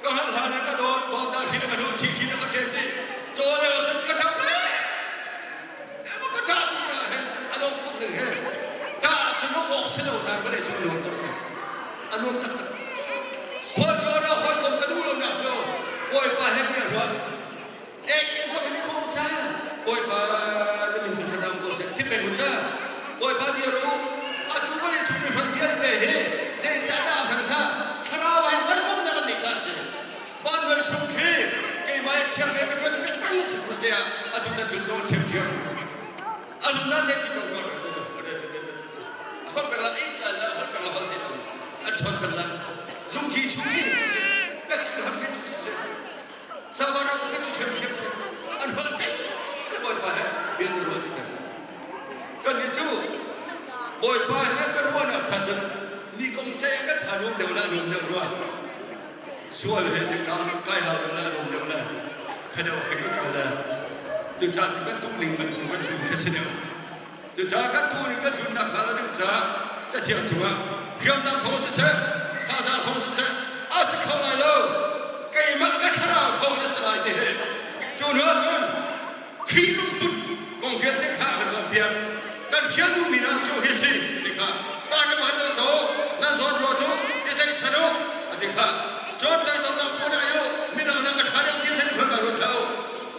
ka hal hlan ah ka dawt dawt dah hrin a ka hnu thi khin a ka ṭem dih caw le cun ka ṭap le ema ka ṭah tuk na hen a dawt tuk ning he ṭah cu nuam awk si lo nain vawlei cu a nuam cang si a nuam taktak khual na hawikom ka duh lo nak cu Bawipa he bia ruah Ek in zong in i ruang ca Bawipa na min thangṭhat am ko seh ti peng u ca Bawipa bia ro u atu vawlei chung mi hman vialte hi zeicahdah a hman kha thlarau he hawikomnak an neih ca a si van noi sung khi keimah i chiang ve ka ṭuan pek peng si ko seh ah atu ta tlun zong a thiamthiam a zungzal te ti ko a hol peng la ei tla la hol peng la hol te lo a chon peng la zung khi chung khi ci si pek ham khi ci si Sabaram khi cu ṭhiamṭhiam si an holh peng le Bawipa he bia na ruah ci te. Kannih cu Bawipa he biaruahnak chan cun mi kong ceih ah kan tha nuam deuh le a nuam deuh rua. Sual he dingtlang kai hau lo le a nuam deuh le khadeuh he kan kal le cucaah cun kan duhning bantuk kan zun kha si deuh. Cucaah kan duhning kan zunnak hnga lo ding caah Cathiang chungah hriamnam thawng siseh, thazaang thawng siseh, a si kho lai lo. Keimah ka thlarau thawng na si lai ti hi. Cu hnu ahcun Khrih lungput kong vialte kha a kan cawnpiak. Kan fial duhmi hna cu hi si ti kha pa na man nan do nan zawn ruat u i tlaihchan u a ti kha. Cun toidornak puan ai u midang nang ka ṭha deuh ti khan i hman ruat hlah u.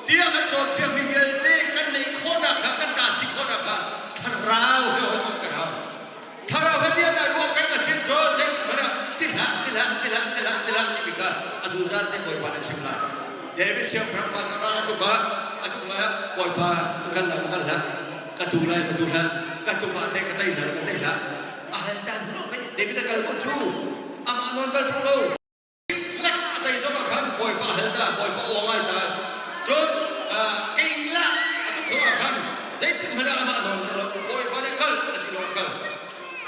Tiah kan cawnpiakmi vialte kan neih khawhnak kha kan ta si khawhnak kha thlarau he hawikom kan hau. Thlarau he bia dah ruah peng a si cun zeitik hmanh ah ti hlah ti hlah ti hlah ti hlah ti hlah timi kha a zungzal te Bawipa nih chim lai. David siangpahrang pa ral a tuk ah a tuk lai ah Bawipa ka kal lai ka kal hlah ka tu lai ka tu hlah ka tuk ah teh ka tei hlah ka tei hlah a hal ta hnu David a kal ko cu amah nawl kal ṭung lo lek a tei zong ah khan Bawipa hal ta Bawipa aw ngai ta cun keilah a tuk zong ah khan zeitik hmanh ah amah nawl kal lo Bawipa nih kal a ti lawng kal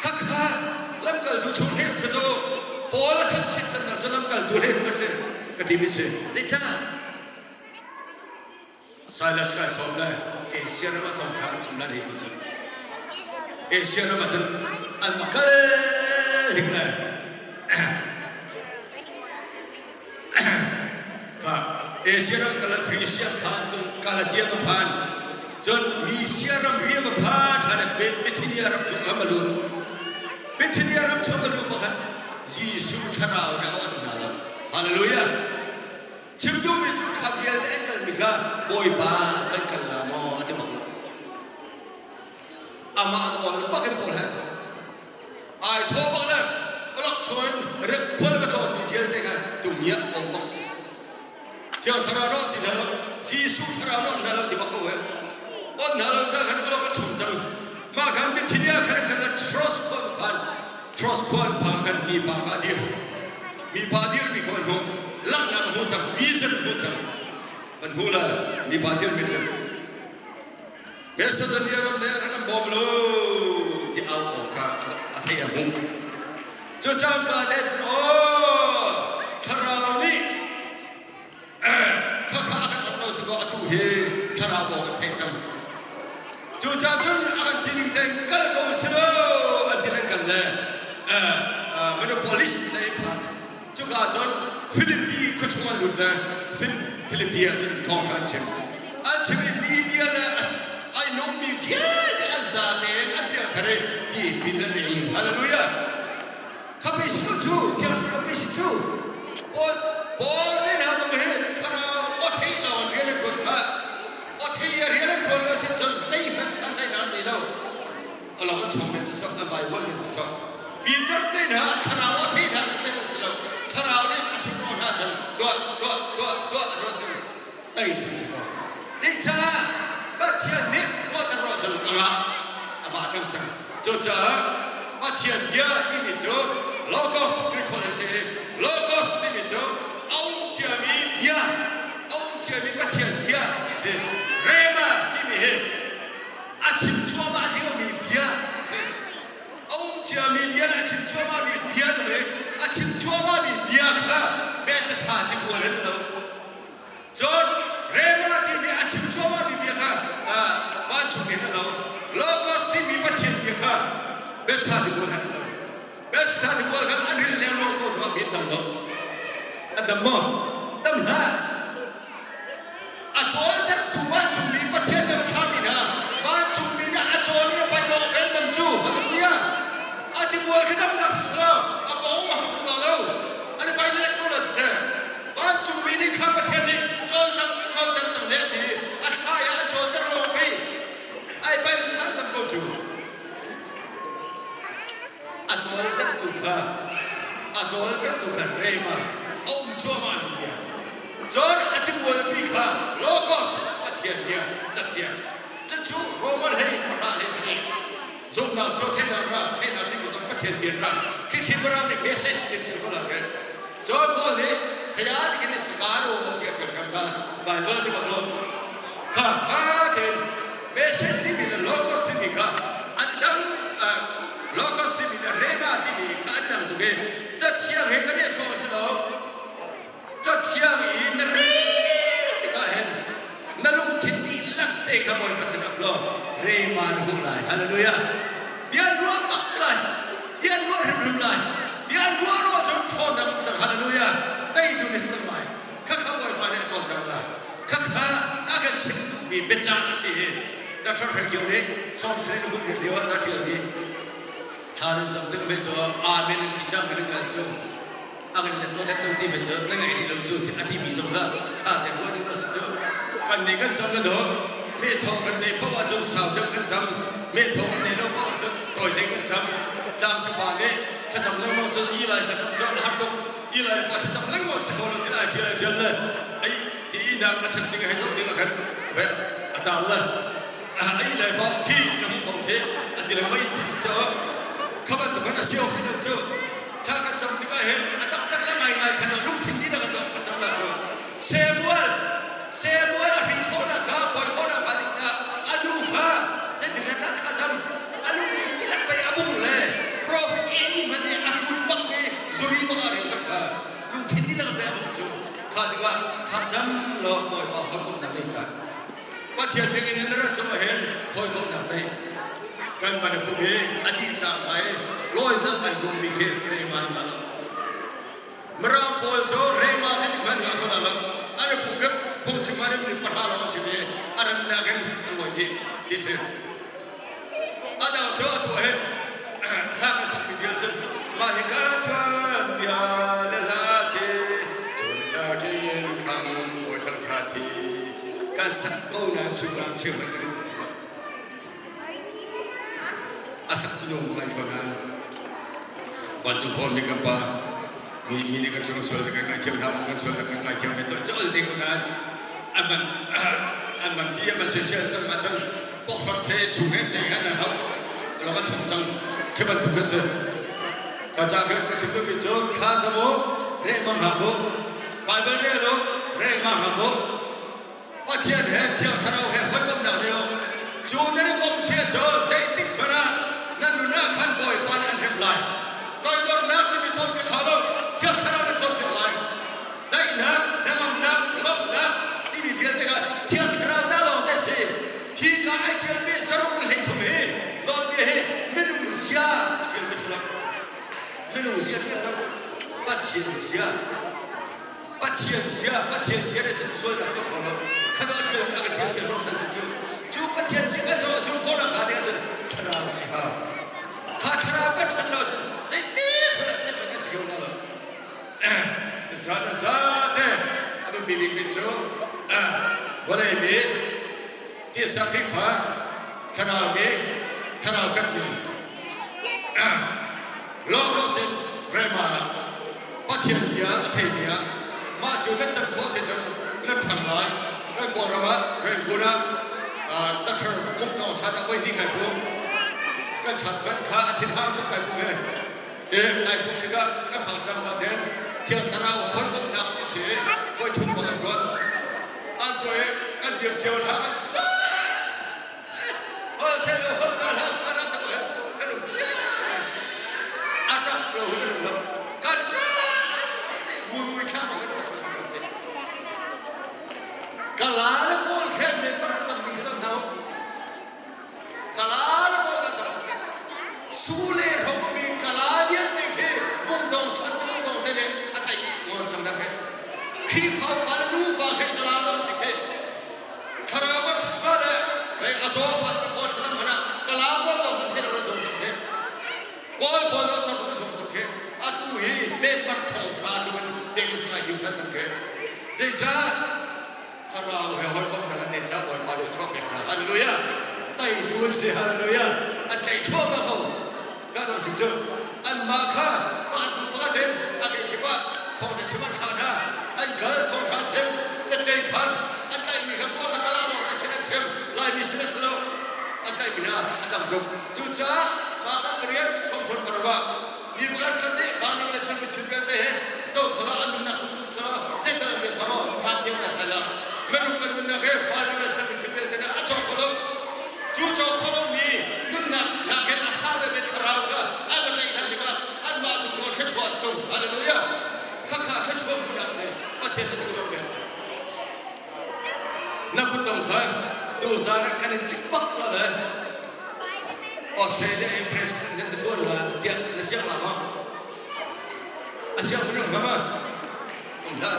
khakha lamkaltu chung hleu kha cu Paul a thanchiat cang na cu lamkaltu hleu ka si ka ti mi si Zeicah Silas kai sawm le Asia ram ah thawngṭha ka chim lan hei ti cu Asia ram ah cun an va kal hik le ka Asia ram kal ah Frisia phan cun Galatia va phan cun Misia ram ri va phan ṭhan Bithynia ram chung ah va lut Bithynia ram chung va lut pakhat Jesuh thlarau nih a onh hna lo Hallelujah Chim duhmi cu kha vialte an kalmi kha Bawipa kan kal la maw a ti bak lo. Amah nawl bak in Paul he ai thawh. Ai thawh bak le alak chung in rep khual va tlawnmi vialte kha tumia ong bak si. Thiang Thlarau nawn ti hna lo, Jesuh Thlarau nawn hna lo ti bak ko he. On hna lo ca khan alak a chung cang. Mah khan Bithynia khan kan la trust khon phan. Trust khua an phak khan mipa kha a dir. Mipa dirmi kha an hmuh. Langhnak a hmu cang, vision a hmu cang. An hmu le mipa dirmi cu Macedonia ram le rak kan bawm lo ti au aw kha a theih a hmuh. Cucaah te cun aw thlarau nih khakha a kan on lo si kaw atu hi thlarau aw kan theih cang. Cucaah cun a kan ti ning tein kal ko si lo an ti len kal le Monopolis lei phan. Cuka cun Philippi khuachung an lut le Philippi ah cun thawngṭha an chim. An chim i Lydia le ai lawmmi vialte an zatein an piangthar i tipil an ing. Hallelujah! Khapi si cu Thiang Thlarau pi si cu Paul Paul te hna zong hi thlarau aw thei lo an rian an ṭuan kha aw thei i rian an ṭuan lo sin cun zeihmanh santlaihnak an nei lo. Along an chong men si sok, an vaivuan men si sok. Peter te hna thlarau aw thei hna na zeihmanh si lo. Thlarau nih a chim rawh hna cun tuah tuah tuah tuah a ruat ding tei tu si ko. Zeicah Pathian nih tuahter rawh cun a ngah amah ṭang cang. Cucaah Pathian bia timi cu logos Greek holh a si i logos timi cu a um ciami bia, a um ciami Pathian bia ti si. Rhema timi hi a chim cuahmah liomi bia a si. A um ciami bia le a chim cuahmahmi bia tu hi a chim cuahmahmi bia kha Bethesda ti bual in a lo. Cun Rema timi a chim cuahmahmi bia kha vancung in a lo. Logos timi Pathian bia kha Bethesda ti bual in a lo. Bethesda ti bual khan an ril lengluang ko zong ah dam lo. An dam maw? Dam hlah. A cawltertu vancungmi Pathian nih a thlahmi hna vancungmi nih a cawl in a paih lawng kan dam cu. Hallelujah. A tibual khi damnak si selaw a pawng a hmu la lo. An i pai lek ko la si te. Vancungmi nih kha Pathian nih cawlcang cawlter cang ne ti a thla i a cawlter lawng pei ai pai san dam ko cu. A cawltertu kha a cawltertu kha rema a um cuahmah ni bia. Cun a tibualpi kha Logos Pathian bia cathiang cucu Roman hlei pahra hlei sarih zumhnak cu theihnak ra theihnak timi zong Pathian bia ra khikhi mirang nih message tin thil ko la ke cun Paul nih haya tikin skaro tiah thil ṭhan ka Bible ti bak lo kha tha tein message timi le logos timi kha an dang logos timi le rhema timi kha an dang tuk i cathiang he kan i sawh si lo. Cathiang i na rel tikah hin na lungthin dihlak te kha Bawipa sinah law rema na hmuh lai. Hallelujah. Bia an ruah bak lai. Bia an ruah hrimhrim lai. Bia an ruah ruah cun ṭhawnnak um cang. Hallelujah. Teitu ni si lai. Khakha Bawipa nih a cawlcang lai. Khakha a kan chim duhmi biacah a si hi. Dr. Hre Kio nih 90 na kum riat lio ah ca ṭialmi thla nan cam tik me cu amen an ti cang kan kal cu a kan let maw let lo ti cu na ngai ti lo cu ti a timi zong kha tha te ruah ding a si cu kan nih kan cam na dawt me thaw kan neih paoh ahcun sau deuh kan cam me thaw kan neih lo paoh ahcun tawi ding kan cam tlangpi pa nih thlacam lengmang cu i lai thlacam cu a har tuk i lai pa thlacam lengmang si ko lo ti lai ṭial ṭial le ai ti nak a chan ding hei zoh ding ah khan ve a tar le ai lai pa khi na hung kong khi a ti lengmang ti si cu kha bantuk kan a si awk si lo cu Thla kan cam tikah hin a taktak le ngaingai khan lungthin dihlak in a cam la cu Samuel Samuel a hrin khawhnak kha bawi khawhnak kha ding caah a nu kha zeitin le thla cam a lungthin dihlak pei a bung le prophet Eli hmanh nih a hmun bak mi zuri bak ah rel cang kha lungthin dihlak pei a bung cu kha tikah thla cam law Bawipa hawikomhnak nei ta Pathian biakinn in na rat cungah hin hawikomhnak nei kan man a pum i a dih cang lai lawi zang ai zuammi khi rema an la lo Mirang pawl cu rema zeitik hmanh nga kho la lo an i pum kip phungchim an in pahra lawng an chim i a rannak in an lawi dih ti si a dang cu atu hin hla ka sakmi vial cun mah hi ka tuan bia le hla si chun tlakin khang bawi thang tha thi kan sak ko na sullam chim kan a sak cu nung ngai ko nain vancung khuami kan pa mi mi nih kan cung sual kan ngaithiam hna kan sual kan ngaithiam ve to cu ol ding ko nain an man an man ti an man social cang ma cang pokhrot the chung hen leng han hau lo ka chung cang khi bantuk ka si. Ka ca ka chim duhmi cu thla cam u, rehmang hak u, Baibal rel u, rehmang hak u. Pathian he Thiang Thlarau he hawikomhnak deu. Cu nan i komh sia cu zeitik hmanh ah nan nun ah khan Bawipa nih an hrem lai. Toidornak timi cawnpiak hau lo, Thiang Thlarau nan cawnpiak lai. Daihnak, hnangamnak, lawmhnak timi vialte kha Thiang Thlarau ta lawng te si. Hi ka ai ṭialmi zaruk le 33 hi nawlbia hi minung zia a ṭialmi si lo. Minung zia ṭial lo, Pathian zia. Pathian zia, Pathian zia nih sual dah tuah kho lo. Kha dawh ṭialmi a kan ṭial piak rochan si cu. Cu Pathian zia kan zul zul khawh nakhnga ding ahcun thlarau si hau. Kha thlarau kan ṭhan lo ahcun zeitin hmanh ah zeihmanh kan si kho lo. Zan zate a biapi bikmi cu vawlei mi tisa Khrihfa thlarau mi thlarau khatmi lawng sin rema Pathian bia a theimi ah mah cu nan can khawh si cun nan ṭhang lai. Kan Kawlram ah Rangoon ah Doctor Mung Tawng San ah voi hnih kai phu kan chan hmanh kha a thinhang tuk kai phu he. Kai pumh tikah kan phak cang ka ten Thiang Thlarau hawikomhnak ti si voi thum bang an tuah. An tuah i kan dir cio hla kan sa. Hol the lo hol na hla sa na tak kan um cia. A tap lo kan um lo. Kan ṭap mui mui thla ma kan chung kan te. Kala le kawl khen men bar tam ni kha hna. Kala le kawl kan tam Su le hrokmi kala vialte khi bungdong chan le bungdong te nih a tlaih dih ngawn cang dah khi. Khrihfa upa le nupa khi kala lo si khi. Thlarau baptisma le hei a zaw fat pawl thlacam hmanh ah kala pawl dawh kha thei lo na zung cang khi. Kawl pawl dawh tor na zung cang khi. Atu hi member thong hra tluk in pek na si lai tim than cang khi. Zeicah Thlarau he hawikomhnak an neih caah Bawipa thluachuah pek hna. Hallelujah! Teitu an si. Hallelujah! An tei thluahmah ko. Ka dawt si cu anmah kha pakhat hnu pakhat in a kei kip ah thawngṭha chim an thlah hna. An kal thawngṭha chim tette khan an tlaihmi kha kawl le kala lawng te sin an chim. Laimi sin a si lo. An tlaihmi hna a tam tuk. Cucaah mah kan rian sawmthun paruk ah Mi pakhat khat nih vanlawng le sermi thil vialte he co sala an nunnak sungtu sala zeital an biak hnga maw? Maan biak na sai la. Minung kan nunnak he vanlawng le sermi thil vialte nih a cawk kho lo. Cu cawk kho lomi nunnak nakin a sang deuhmi thlarau kha an va tlaih hna tikah anmah cung tu ah thluachuah an tlung. Hallelujah! Khakha thluachuah hmuhnak si. Pathian nih thluachuah pek. Na kutdong kha tuzaan ah kan in cik bak la le Australia i president nih na ṭuan la tiah na siang la maw? A siang minung hnga ma? Um hlah.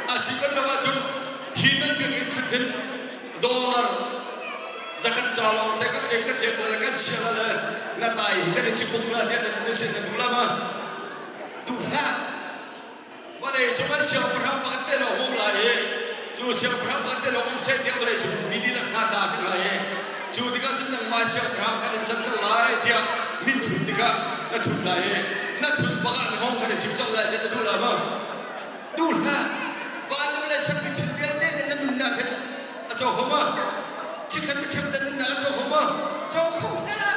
A si kan lo ahcun hi nan biakinn khat hin dollar zakhat ca lawng te kan tlem kan tlem la le kan chia la le na tai hi kan in cipuk la tiah na sin na duh la ma? Duh hlah. Vawlei cung an siangpahrang pakhat te lawng um lai i cu siangpahrang pakhat te lawng um seh tiah vawlei cung mi dihlak hna tla a si lai i cu tikah cun nangmah siangpahrang kan in canter lai tiah min thut tikah na thut lai i na thut bak ah na hong kan in chim colh lai tiah na duh lai maw? Duh hlah. Vanlawng le sermi thil vialte nih na nunnak hin a caw kho maw? Chikkhat mithiam na nunnak a caw kho maw? Caw kho hlah.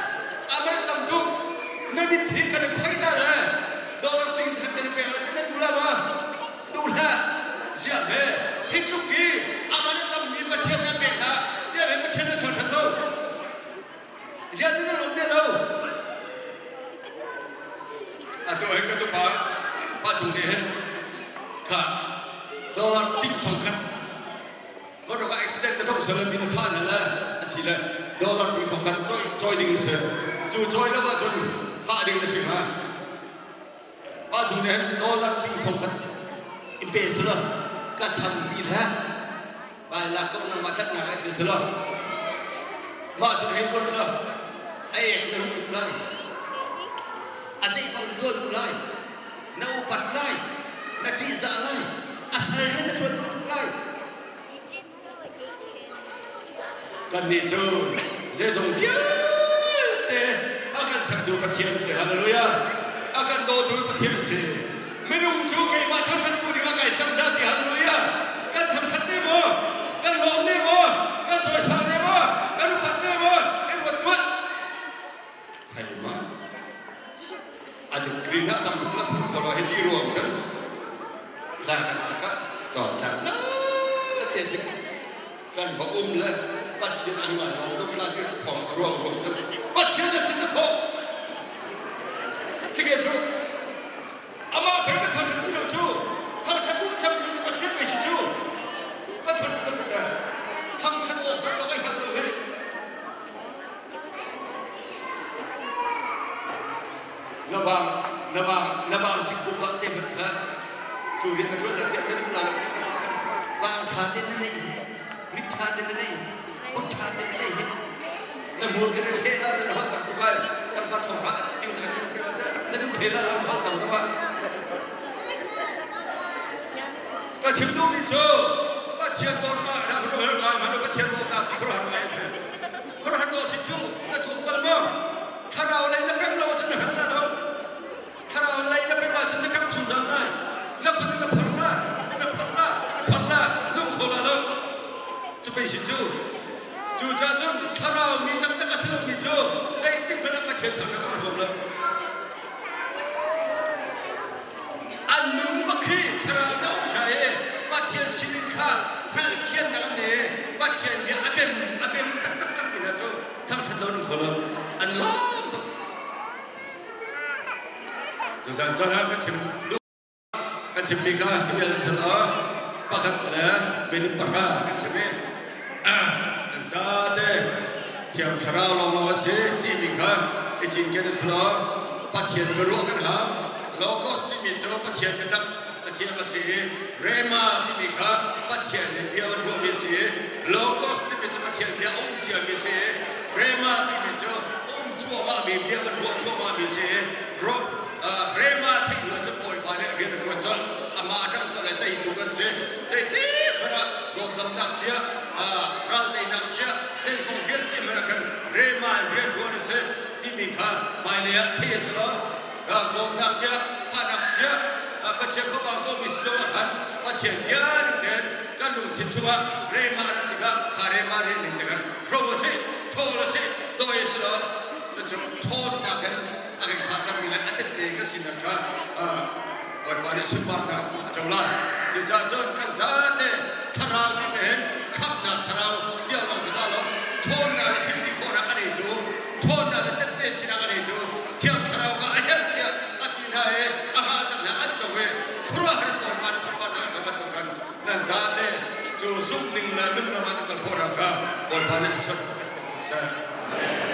Amar tam tuk. Na mit hi kan i khoih na le dollar ting sakhat kan i pek la nan duh la ma? Duh hlah. Ziah he hi tluk hi amah na tammi Pathian nan pek hlah. Ziah he Pathian nan thangṭhat lo. Ziah nan lawm ne lo. Atu hi ka tupa pa chung nih hin kha dollar ting thong khat motor ka accident ka tong sel mi na tha na le an thi le dollar ting thong khat choi choi ding si cu choi lo ahcun thah ding na si hnga pa chung nih hin dollar ting thong khat in pe sela ka cham ti hlah Bai lak ko nangmah tlatnak an ti si lo. Mah cu hei ruat lo. A ek na hung duh lai. A zei paoh na tuah duh lai. Na upat lai. Na ṭihzah lai. A sal rian na ṭuan duh tuk lai. Kannih cu zeizong vialte a kan sertu Pathian si. Hallelujah. A kan dawtu Pathian si. Minung cu keimah thangṭhattu dingah kai ser dah ti hallelujah. Kan thangṭhat ne maw? Kan lawm ne maw? Kan cawisang ne maw? Kan upat ne maw? Kan ruat tuah. Khaima. si kan va um le Pathian an ngai lo dum la ti thawng a ruang ruang cun Pathian a thin na thawh Sige su amah pei ka thangṭhat ti lo cu thangṭhat duh cem tu cu Pathian pei si cu ka thangṭhat lo cu ta thangṭhat awk hmanh ka hngal lo hi na vang na vang na vang cik buk ah zei hmanh kha cu rian na ṭuan la tiah na duh la lo tiah na vang ṭha tein na neih hi mit ṭha tein na neih hi kut ṭha tein na neih hi na hmur kan in hleh la na hal tam tuk ai kan fa thong hlah ding sa kan pe na duh hleh la lo hal tam zong ka chim duhmi cu Pathian dawtnak na hru har ngai man Pathian dawtnak cu khuaruahhar ngai a si khuaruahhar daw si cu na thuk bal maw thlarau lei na pem lo ahcun na hal la lo thlarau lei na pem ahcun na kap zungzal lai na kut in na phar la na phar la na phar la nung kho la lo cu pei si cu Cucaah cun thlarau mi taktak a si lomi cu zeitik hmanh ah Pathian thangṭhat an huam lo. An nun bak hi thlarau na um hna i Pathian sining kha hngalhfiannak an nei i Pathian nih a pem a pem taktak cangmi hna cu thangṭhat lo an um kho lo. An lawm tuk. Tuzan caan ah ka chim duh Kan chimmi kha bia selaw pakhat le minung pahra kan chim i an zate Thiang Thlarau lawnglawng a si timi kha i cinken u selaw Pathian biaruah kan hau. Logos timi cu Pathian biatak cathiang a si i Rhema timi kha Pathian in bia van ruahmi a si i Logos timi cu Pathian bia a um ciami a si i Rhema timi cu a um cuahmahmi bia van ruah cuahmahmi a si i Rema theih hnu cun Bawipa nih rian a ṭuan colh. Amah a ṭang colh le teitu kan si. Zeitik hmanh ah zawtdamnak siah, ral teinak siah, zei kong vialte hmanh ah khan Rema in rian ṭuan a si timi kha hmailei ah theih a si lo. Zawtnak siah, fahnak siah, Pathian khuavang tuahmi si lo ah khan Pathian bia ning tein kan lungthin chungah Rema rat tikah kha Rema rian ning te khan hro a si, ṭhawl a si, dawi a si lo. Cucu ṭhawnnak in a kan khahtermi le a tette kan sinak kha Bawipa nih sunparnak a co lai. Cucaah cun kan zate thlarau ti hin khamhnak thlarau tiang lawng kha za lo ṭhawnnak le thilti khawhnak a neitu ṭhawnnak le tette sinak a neitu Thiang Thlarau kha a herh tiah a ti hna i a hngahter hna an co i khuaruahhar Bawipa nih sunparnak a co bantuk khan nan zate cu zumhning le nunram ah nan kal khawhnak kha Bawipa nih thluachuah pek ko seh. Amen.